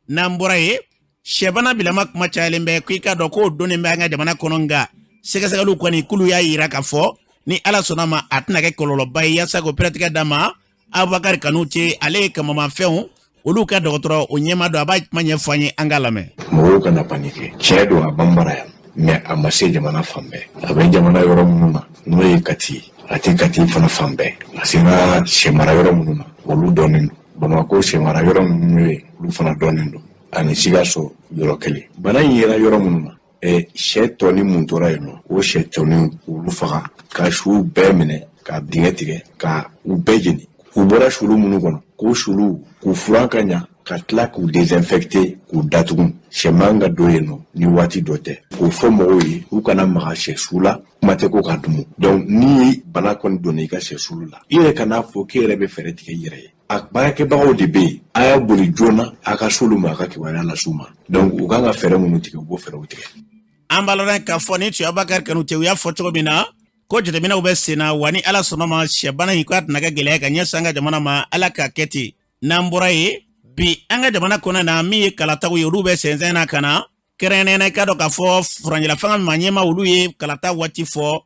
N'an bɔra yen, sɛbana bilama kuma cayalen bɛ ko i k'a dɔn k'o donnen bɛ an ka jamana kɔnɔ, nka sɛgɛsɛgɛliw kɔni k'olu y'a yira k'a fɔ ni Ala sɔnna ma, a tɛna kɛ kɔlɔlɔba ye. Yaasa k'o pɛrɛtigɛ d'a ma, Abubakari Kanute, ale ye kamamafɛnw olu ka dɔgɔtɔrɔ o ɲɛma dɔn, a b'a kuma ɲɛfɔ an ye, an k'a lamɛn. Mɔgɔw kana paniquer. Tiɲɛ don, a banbara yan, mais a ma se jamana fan bɛɛ. A bɛ jamana yɔrɔ minnu na, n'o ye Kati, a tɛ Kati fana fan bɛɛ. A sera sɛmara yɔrɔ minnu na, olu dɔnnen don. Bamakɔ sɛmara yɔrɔ minnu ye, olu fana dɔnnen don, ani Sikaso yɔrɔ kelen. Bana in yera yɔrɔ minnu na, sɛ tɔni mun tora yen nɔ, o sɛ tɔni, olu faga ka suw bɛɛ minɛ ka dingɛ tigɛ ka u bɛɛ jeni. U bɔra sulu minnu kɔnɔ, k'o sulu k'u furan ka ɲa, ka tila k'u désinfecter, k'u datugu. Sɛ man ka don yen nɔ ni waati dɔ tɛ. K'o fɔ mɔgɔw ye, u kana maga sɛ su la, kuma tɛ ko ka dumu. Donc ni bana kɔni donna i ka sɛ sulu la, i yɛrɛ kan'a fɔ k'e yɛrɛ bɛ fɛɛrɛ tigɛ i yɛrɛ ye. A baarakɛbagaw de bɛ yen, a y'a boli joona, a ka s'olu ma, a ka kibaruya las'u ma. Donc u kan ka fɛɛrɛ minnu tigɛ, u b'o fɛɛrɛw tigɛ. An b'a lɔn k'a fɔ nin tun ye Abubakari Kanute. U y'a fɔ cogo min na ko jateminɛw bɛ sen na wa, ni Ala sɔnna ma, sɛbana in k'a tɛna kɛ gɛlɛya ka ɲɛsin an ka jamana ma. Ala k'a kɛ ten. N'an bɔra yen, bi an ka jamana kɔnɔ na, min ye kalataw ye, olu bɛ sɛnsɛn na ka na. Kɛrɛnkɛrɛnnenya, i k'a dɔn k'a fɔ furancɛla fanga maa ɲɛma, olu ye kalata waati fɔ.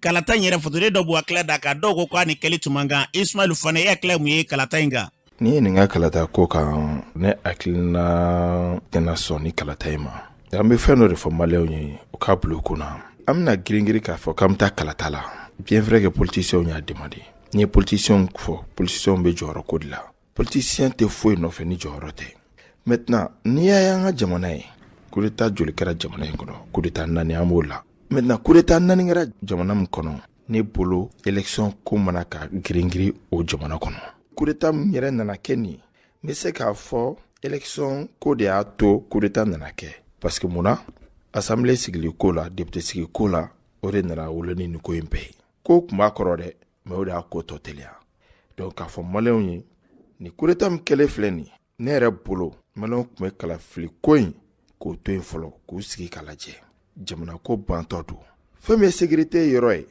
Kalata in yɛrɛ fotoden dɔ b'u hakilila da kan, dɔw ko k'a ni kɛli tun man kan. Ismail Fane, e hakilila mun ye kalata in kan? N'i ye nin ka kalata ko kan, ne hakilina tɛna sɔn ni kalata in ma. An bɛ fɛn dɔ de fɔ maliyɛnw ye, u k'a bila u kunna. An bɛna girin-girin k'a fɔ k'an bɛ taa kalata la, bien vrai que politiciens y'a demandé. N'i ye politiciens fɔ, politiciens bɛ jɔyɔrɔ ko de la. Politicien tɛ foyi nɔfɛ ni jɔyɔrɔ tɛ. Maintenant, n'i y'a y'an ka jamana ye, coup d'état joli kɛra jamana in kɔnɔ? Coup d'état 4, an b'o la. Maintenant, coup d'état 4 kɛra jamana min kɔnɔ. Ne bolo, élection ko mana ka girin-girin o jamana kɔnɔ, coup d'état min yɛrɛ nana kɛ nin, n bɛ se k'a fɔ élection ko de y'a to coup d'état nana kɛ, parce que mun na, assemblée sigili ko la, député sigi ko la, o de nana wolo ni nin ko in bɛɛ ye. Ko tun b'a kɔrɔ dɛ, mais o de y'a ko tɔ teliya. Donc k'a fɔ maliyɛnw ye, nin coup d'état min kɛlen filɛ nin, ne yɛrɛ bolo, maliyɛnw tun bɛ kalafili ko in k'o to yen fɔlɔ, k'u sigi k'a lajɛ. Jamana ko bantɔ don. Fɛn min ye sécurité yɔrɔ ye,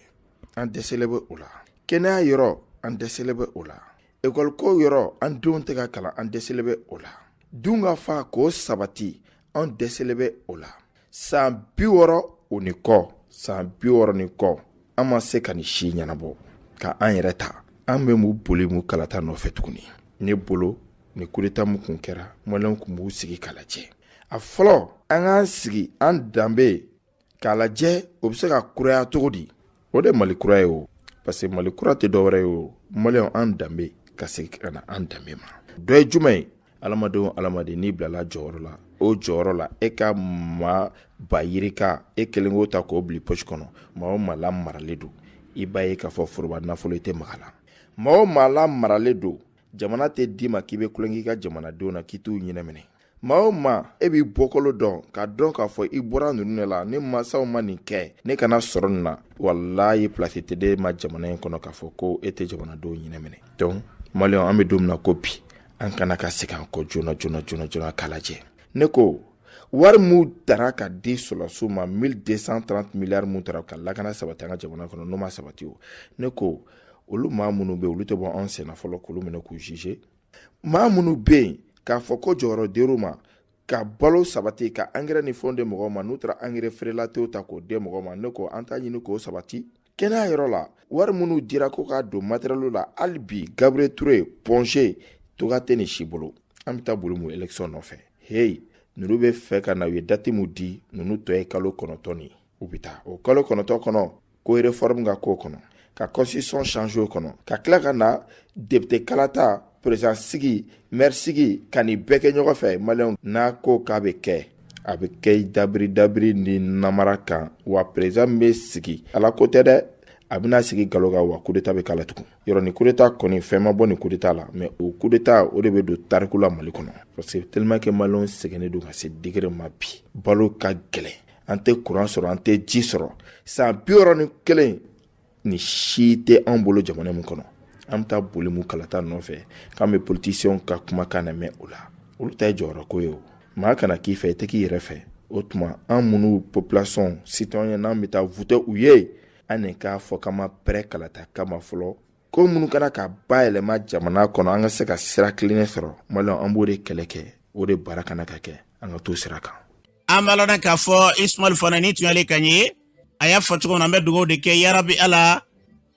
an dɛsɛlen bɛ o la. Kɛnɛya yɔrɔ, an dɛsɛlen bɛ o la. Ekɔli ko yɔrɔ, an denw tɛ ka kalan, an dɛsɛlen bɛ o la. Dun ka fa k'o sabati, an dɛsɛlen bɛ o la. San 60 o ni kɔ, san 60 ni kɔ, an ma se ka nin si ɲɛnabɔ ka an yɛrɛ ta. An bɛ mun boli mun kalata nɔfɛ tuguni? Ne bolo, ni coup d'état min kun kɛra, maliyɛnw kun b'u sigi k'a lajɛ. A fɔlɔ, an k'an sigi an danbe k'a lajɛ, o bɛ se ka kuraya cogo di? O de Mali kura ye o, parce que Mali kura tɛ dɔwɛrɛ ye o, maliyɛnw, an danbe ka segin ka na an danbe ma. Dɔ ye jumɛn ye? Adamaden o adamaden, n'i bilala jɔyɔrɔ la, o jɔyɔrɔ la, e ka maa ba yirika e kelen k'o ta k'o bila poche kɔnɔ. Maa o maa la maralen don, i b'a ye k'a fɔ foroba nafolo i tɛ maga la. Maa o maa la maralen don, jamana tɛ d'i ma k'i bɛ tulonkɛ i ka jamanadenw na, k'i t'u ɲinɛ minɛ. Maa o maa, e b'i bɔkolo dɔn, k'a dɔn k'a fɔ i bɔra ninnu de la, ni mansaw ma nin kɛ, ne kana sɔrɔ nin na. Walayi, place tɛ d'e ma jamana in kɔnɔ k'a fɔ ko e tɛ jamanadenw ɲinɛ minɛ. Donc maliyɛnw, an bɛ don min na ko bi, an kana ka segin an kɔ joona joona joona joona k'a lajɛ. Ne ko wari mun tara ka di sɔrɔdasiw ma, 1230 milliards mun tara ka lakana sabati an ka jamana kɔnɔ, n'o ma sabati o, ne ko olu maa minnu bɛ yen, olu tɛ bɔ anw senna fɔlɔ k'olu minɛ k'u juger. Maa minnu bɛ yen k'a fɔ ko jɔyɔrɔ dir'u ma ka balo sabati, ka engrais ni fɛnw di mɔgɔw ma, n'u taara engrais feerela tew ta k'o di mɔgɔw ma, ne ko an t'a ɲini k'o sabati. Kɛnɛya yɔrɔ la, wari minnu dira ko k'a don matériel la, hali bi Gabriel Touré, Point G, toga tɛ nin si bolo. An bɛ taa boli mun élection nɔfɛ? Hey, ninnu bɛ fɛ ka na, u ye date mun di, ninnu tɔ ye kalo 9 nin, u bɛ taa o kalo 9 kɔnɔ ko réforme ka k'o kɔnɔ, ka constitution changer o kɔnɔ, ka tila ka na député kalata, président sigi, maire sigi, ka nin bɛɛ kɛ ɲɔgɔn fɛ. Maliyɛnw, n'a ko k'a bɛ kɛ, a bɛ kɛ dabiri dabiri ni namara kan. Wa président min bɛ sigi, ala ko tɛ dɛ, a bɛna sigi nkalon kan, wa coup d'état bɛ k'a la tugun. Yɔrɔ ni coup d'état kɔni, fɛn ma bɔ nin coup d'état la, mais o coup d'état o de bɛ don tariku la Mali kɔnɔ, parce que tellement que maliyɛnw sɛgɛnnen don ka se degré ma bi, balo ka gɛlɛn, an tɛ courant sɔrɔ, an tɛ ji sɔrɔ. San 61 nin si tɛ anw bolo jamana min kɔnɔ, an bɛ taa boli mun kalata nɔfɛ k'an bɛ politiciens ka kumakan lamɛn o la? Olu ta ye jɔyɔrɔko ye o. Maa kana k'i fɛ, i tɛ k'i yɛrɛ fɛ. O tuma, an minnu population citoyen, n'an bɛ taa voter u ye, an de k'a fɔ k'an ma prêt kalata kama fɔlɔ. Ko minnu kana ka bayɛlɛma jamana kɔnɔ, an ka se ka sira kilennen sɔrɔ. Maliyɛnw, an b'o de kɛlɛ kɛ, o de baara kana ka kɛ, an ka to sira kan. An b'a lɔn k'a fɔ Ismail fana ni tun y'ale kan ye, a y'a fɔ cogo min na, an bɛ dugawu de kɛ, yarabi Ala,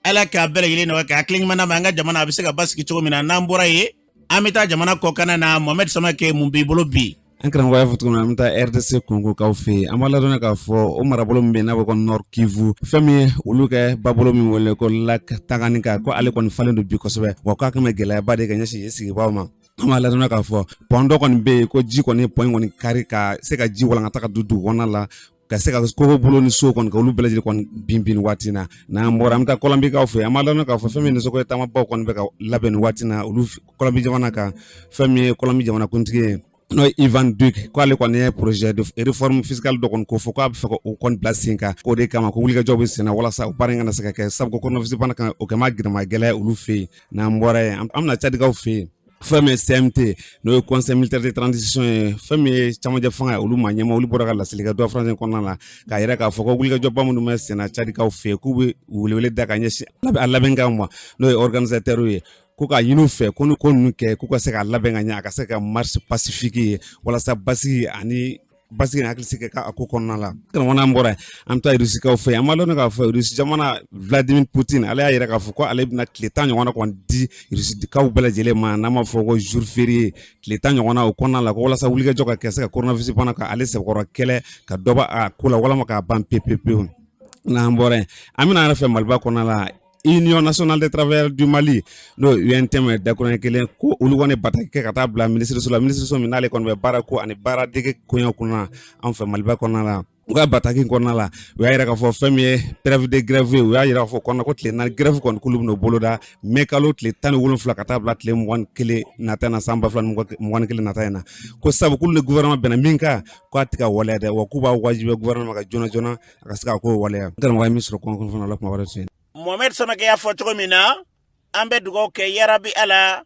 Ala k'a bɛɛ lajɛlen nɔgɔya, ka hakili ɲuman d'a ma, an ka jamana a bɛ se ka basigi cogo min na. N'an bɔra yen, an bɛ taa jamana kɔkanna na. Mohamed Samake, mun b'i bolo bi? An karamɔgɔ y'a fɔ cogo min na, an bɛ taa RDC Congo kaw fɛ yen. An b'a ladɔnniya k'a fɔ o marabolo min bɛ yen n'a bɛ ko Nord Kivu, fɛn min ye olu kɛ babolo min wele ko Lac Tanganyika, ko ale kɔni falen don bi kosɛbɛ, wa k'a kɛmɛ gɛlɛyaba de ka ɲɛsin yen sigibaaw ma. An b'a ladɔnniya k'a fɔ pont dɔ kɔni bɛ yen, ko ji kɔni pont in kɔni kari ka se ka ji walankata ka don dugu kɔnɔna la, ka se ka kogo bolo ni so kɔni ka olu bɛɛ lajɛlen kɔni bin bin waati na. N'an bɔra, an bɛ taa Kɔlɔnbikaw fɛ. An b'a ladɔnniya k'a fɔ fɛn min nisɔngoya taamabaw kɔni bɛ ka labɛn nin waati na olu Kɔlɔnbi jamana kan. Fɛn min ye Kɔlɔnbi jamana kuntigi ye, n'o ye Ivan Duque, ko ale kɔni ye projet de réforme fiscale dɔ kɔni ko fɔ k'a bɛ fɛ ka o kɔni bila sen kan, k'o de kama ko wulikajɔw bɛ sen na walasa o baara in kana se ka kɛ, sabu ko coronavirus bana kan o kɛ ma gɛlɛma gɛlɛya olu fɛ yen. N'an bɔra yen, an bɛna Cadikaw fɛ yen. Fɛn min ye CMT, n'o ye Conseil militaire de transition ye, fɛn min ye camancɛ fanga ye, olu maa ɲɛmaa olu bɔra ka laseli kɛ dɔ France kɔnɔna la, k'a yira k'a fɔ ko wulikajɔba minnu bɛ sen na Cadikaw fɛ yen, k'u bɛ welewele da ka ɲɛsin a labɛnkan ma, n'o ye organisateur ye, ko k'a ɲini u fɛ ko ni ko ninnu kɛ, k'u ka se k'a labɛn ka ɲɛ, a ka se ka marche pacifique ye, walasa basigi ani basigi ni hakilisigi ka a ko kɔnɔna la. Karamɔgɔ, n'an bɔra yen, an bɛ taa Rusikaw fɛ yen. An b'a dɔn k'a fɔ Rusi jamana Vladimir Poutine, ale y'a yira k'a fɔ ko ale bɛna tile 10 ɲɔgɔnna kɔni di Rusikaw bɛɛ lajɛlen ma, n'an b'a fɔ ko jour férié, tile 10 ɲɔgɔnna o kɔnɔna la, ko walasa wulikajɔ ka kɛ se ka coronavirus bana ka ale sɛbɛkɔrɔ kɛlɛ, ka dɔ bɔ a ko la walama k'a ban pewu pewu. N'an bɔra yen, an bɛna yɛrɛ fɛ Maliba kɔnɔna la, Union nationale des travailleurs du Mali, n'o ye UNTM dakuruɲɛ kelen, ko olu kɔni bataki kɛ ka taa bila minisiriso la, minisiriso min n'ale kɔni bɛ baara ko ani baara dege koɲɛw kunna an fɛ Maliba kɔnɔna la. U ka bataki kɔnɔna la, u y'a yira k'a fɔ fɛn min ye préavis de grève ye, u y'a yira k'a fɔ kɔnɔna ko tile 4 grève kɔni k'olu bɛn'o boloda mɛ kalo tile 17 ka taa bila tile 21 nata na, san 2021 nata in na, ko sabu k'olu ni gouvernement bɛnna min kan k'a tɛ ka waleya dɛ, wa k'u b'a wajibiya gouvernement ka joona joona a ka se k'a ko waleya. Karamɔgɔ ye min sɔrɔ kɔnɔ fana la, kuma wɛrɛ sen. Mohamed Samakɛ y'a fɔ cogo min na, an bɛ dugawu kɛ yarabi Ala,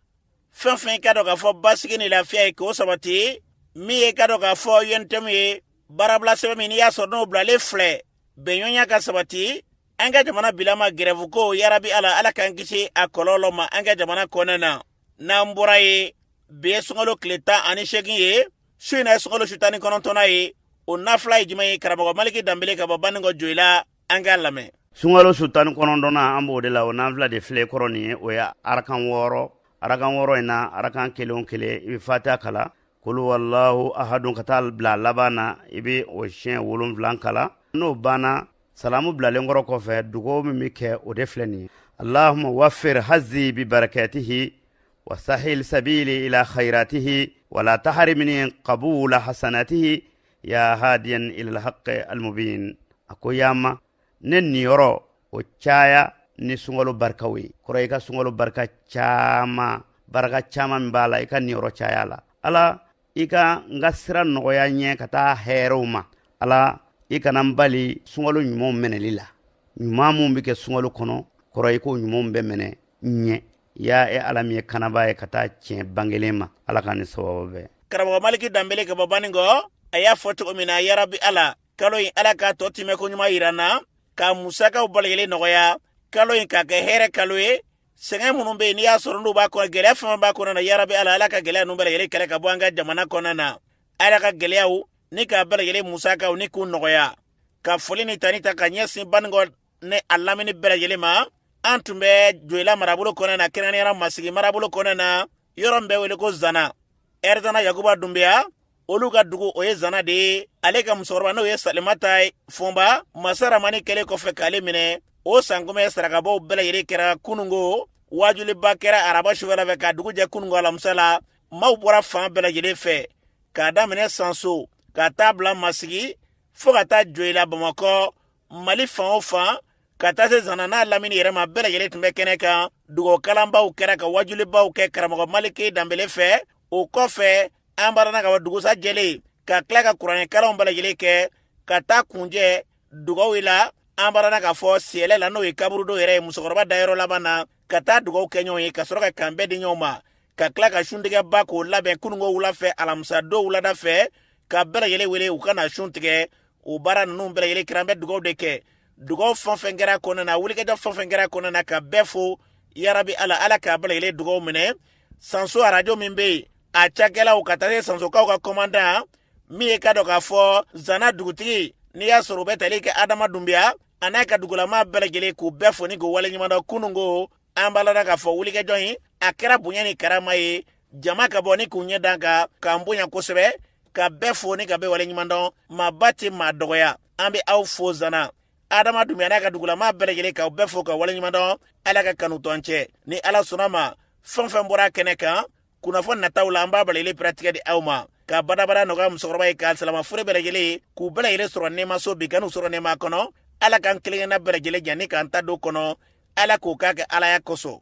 fɛn fɛn ka dɔn k'a fɔ basigi ni lafiya ye k'o sabati. Min ye ka dɔn k'a fɔ UNTM ye baarabila sɛbɛn min n'i y'a sɔrɔ n'o bilalen filɛ, bɛnɲɔgɔnya ka sabati an ka jamana bilama gɛrɛfu ko yarabi Ala, Ala k'an kisi a kɔlɔlɔ ma an ka jamana kɔnɔna na. N'an bɔra ye, bi ye sunkalo tile 18 ye, su in na ye sunkalo su 19nan ye. O nafila ye jumɛn ye? Karamɔgɔ Maliki Danbele ka bɔ Banikɔ Joyila, an k'a lamɛn. Sunkalo su 19nan, an b'o de la. O nafila de filɛ kɔrɔ nin ye, o ye arakan 6. Arakan 6 in na, arakan kelen o kelen i bɛ fatiha kalan, kulu wallahu ahadun ka taa bila laban na, i bɛ o siɲɛ 7 kalan. N'o banna, salamu bilalen kɔrɔ kɔfɛ, dugawu min bɛ kɛ, o de filɛ nin ye: Allahumma wafir hazi bi barakatihi wa sahil sabili ila khairatihi wala tahrimni qabula hasanatihi ya hadiyan ila alhaqqi almubin. A ko yaama ne niyɔrɔ o caya ni sunkalo barikaw ye, kɔrɔ i ka sunkalo barika caman, barika caman min b'a la, i ka niyɔrɔ caya la. Ala, i ka n ka sira nɔgɔya ɲɛ ka taa hɛrɛw ma. Ala, i kana n bali sunkalo ɲumanw minɛli la, ɲuman mun bɛ kɛ sunkalo kɔnɔ, kɔrɔ i k'o ɲumanw bɛɛ minɛ ɲɛ. Ya e Ala min ye kanaba ye ka taa tiɲɛ bangelen ma, Ala ka ni sababu bɛɛ. Karamɔgɔ Maliki Danbele ka bɔ Banikɔ, a y'a fɔ cogo min na, yarabi Ala, kalo in Ala k'a tɔ timɛ ko ɲuman yira n na, ka musakaw bɛɛ lajɛlen nɔgɔya, kalo in k'a kɛ hɛrɛ kalo ye. Sɛgɛn minnu bɛ yen n'i y'a sɔrɔ n'u b'a kɔnɔ, gɛlɛya fɛn fɛn b'a kɔnɔ na, yarabi Ala, Ala ka gɛlɛya ninnu bɛɛ lajɛlen kɛlɛ ka bɔ an ka jamana kɔnɔ na. Ala ka gɛlɛyaw ni k'a bɛɛ lajɛlen musakaw ni k'u nɔgɔya. Ka foli ni tani ta ka ɲɛsin Banikɔ ni a lamini bɛɛ lajɛlen ma. An tun bɛ Joyila marabolo kɔnɔ na, kɛrɛnkɛrɛnnenya Masigi marabolo kɔnɔ na, yɔrɔ min bɛ wele ko Zana. Ɛrizana Yakuba Dunbiya olu ka dugu o ye Zana de ye. Ale ka musokɔrɔba n'o ye Salimata Fɔnba, masa Ramani kɛlen kɔfɛ k'ale minɛ, o sankunbɛn sarakabɔw bɛɛ lajɛlen kɛra kunungo. Wajuliba kɛra araba sufɛla fɛ ka dugu jɛ kunungo alamisa la. Maaw bɔra fan bɛɛ lajɛlen fɛ, k'a daminɛ Sanso ka taa bila Masigi, fo ka taa Joyila, Bamakɔ, Mali fan o fan, ka taa se Zana n'a lamini yɛrɛ ma, bɛɛ lajɛlen tun bɛ kɛnɛ kan. Dugawu kalanbaw kɛra ka wajulibaw kɛ karamɔgɔ Maliki Danbele fɛ. O kɔfɛ, an barana ka bɔ dugusa jɛlen ka tila ka kuranɛ kalanw bɛɛ lajɛlen kɛ ka taa kunjɛ dugawu la. An barana ka fɔ siyɛlɛ la, n'o ye kaburudo yɛrɛ ye, musokɔrɔba dayɔrɔ laban na, ka taa dugawu kɛ ɲɔgɔn ye, ka sɔrɔ ka kanbɛn di ɲɔgɔn ma, ka tila ka suntigɛba k'o labɛn kunungo wula fɛ, alamisa don wulada fɛ, ka bɛɛ lajɛlen wele u ka na sun tigɛ. O baara ninnu bɛɛ lajɛlen kɛra, an bɛ dugawu de kɛ. Dugawu fɛn fɛn kɛra kɔnɔna na, wulikajɔ fɛn fɛn kɛra kɔnɔna na, ka bɛɛ fo. Yarabi Ala, Ala k'a bɛɛ lajɛlen dugawu minɛ. Sanso arajo min bɛ yen, a cakɛlaw, ka taa se Sansokaw ka kɔmandan min ye ka dɔn k'a fɔ Zana dugutigi, n'i y'a sɔrɔ u bɛ tali kɛ Adama Dunbiya, a n'a ka dugulama bɛɛ lajɛlen, k'u bɛɛ fo ni k'u waleɲuman dɔn. Kunungo an b'a la k'a fɔ wulikajɔ in a kɛra bonya ni karama ye, jama ka bɔ ni k'u ɲɛ dan kan k'an bonya kosɛbɛ, ka bɛɛ fo ni ka bɛɛ waleɲuman dɔn. Maaba tɛ maa dɔgɔya, an bɛ aw fo. Zana Adama Dunbiya n'a ka dugulama bɛɛ lajɛlen, k'aw bɛɛ fo ka waleɲuman dɔn. Ala ka kanu to an cɛ. Ni Ala sɔnna ma, fɛn fɛn bɔra kɛnɛ kan kunnafoni nataw la, an b'a balalen pɛrɛtigɛ di aw ma. Ka badabada nɔgɔya musokɔrɔba ye, ka salama fure bɛɛ lajɛlen, k'u bɛɛ lajɛlen sɔrɔ nɛɛmaso bi, kan'u sɔrɔ nɛɛma kɔnɔ. Ala k'an kelenkelenna bɛɛ lajɛlen jɛ ni k'an ta don kɔnɔ. Ala k'o k'a kɛ Alaya kosɔn.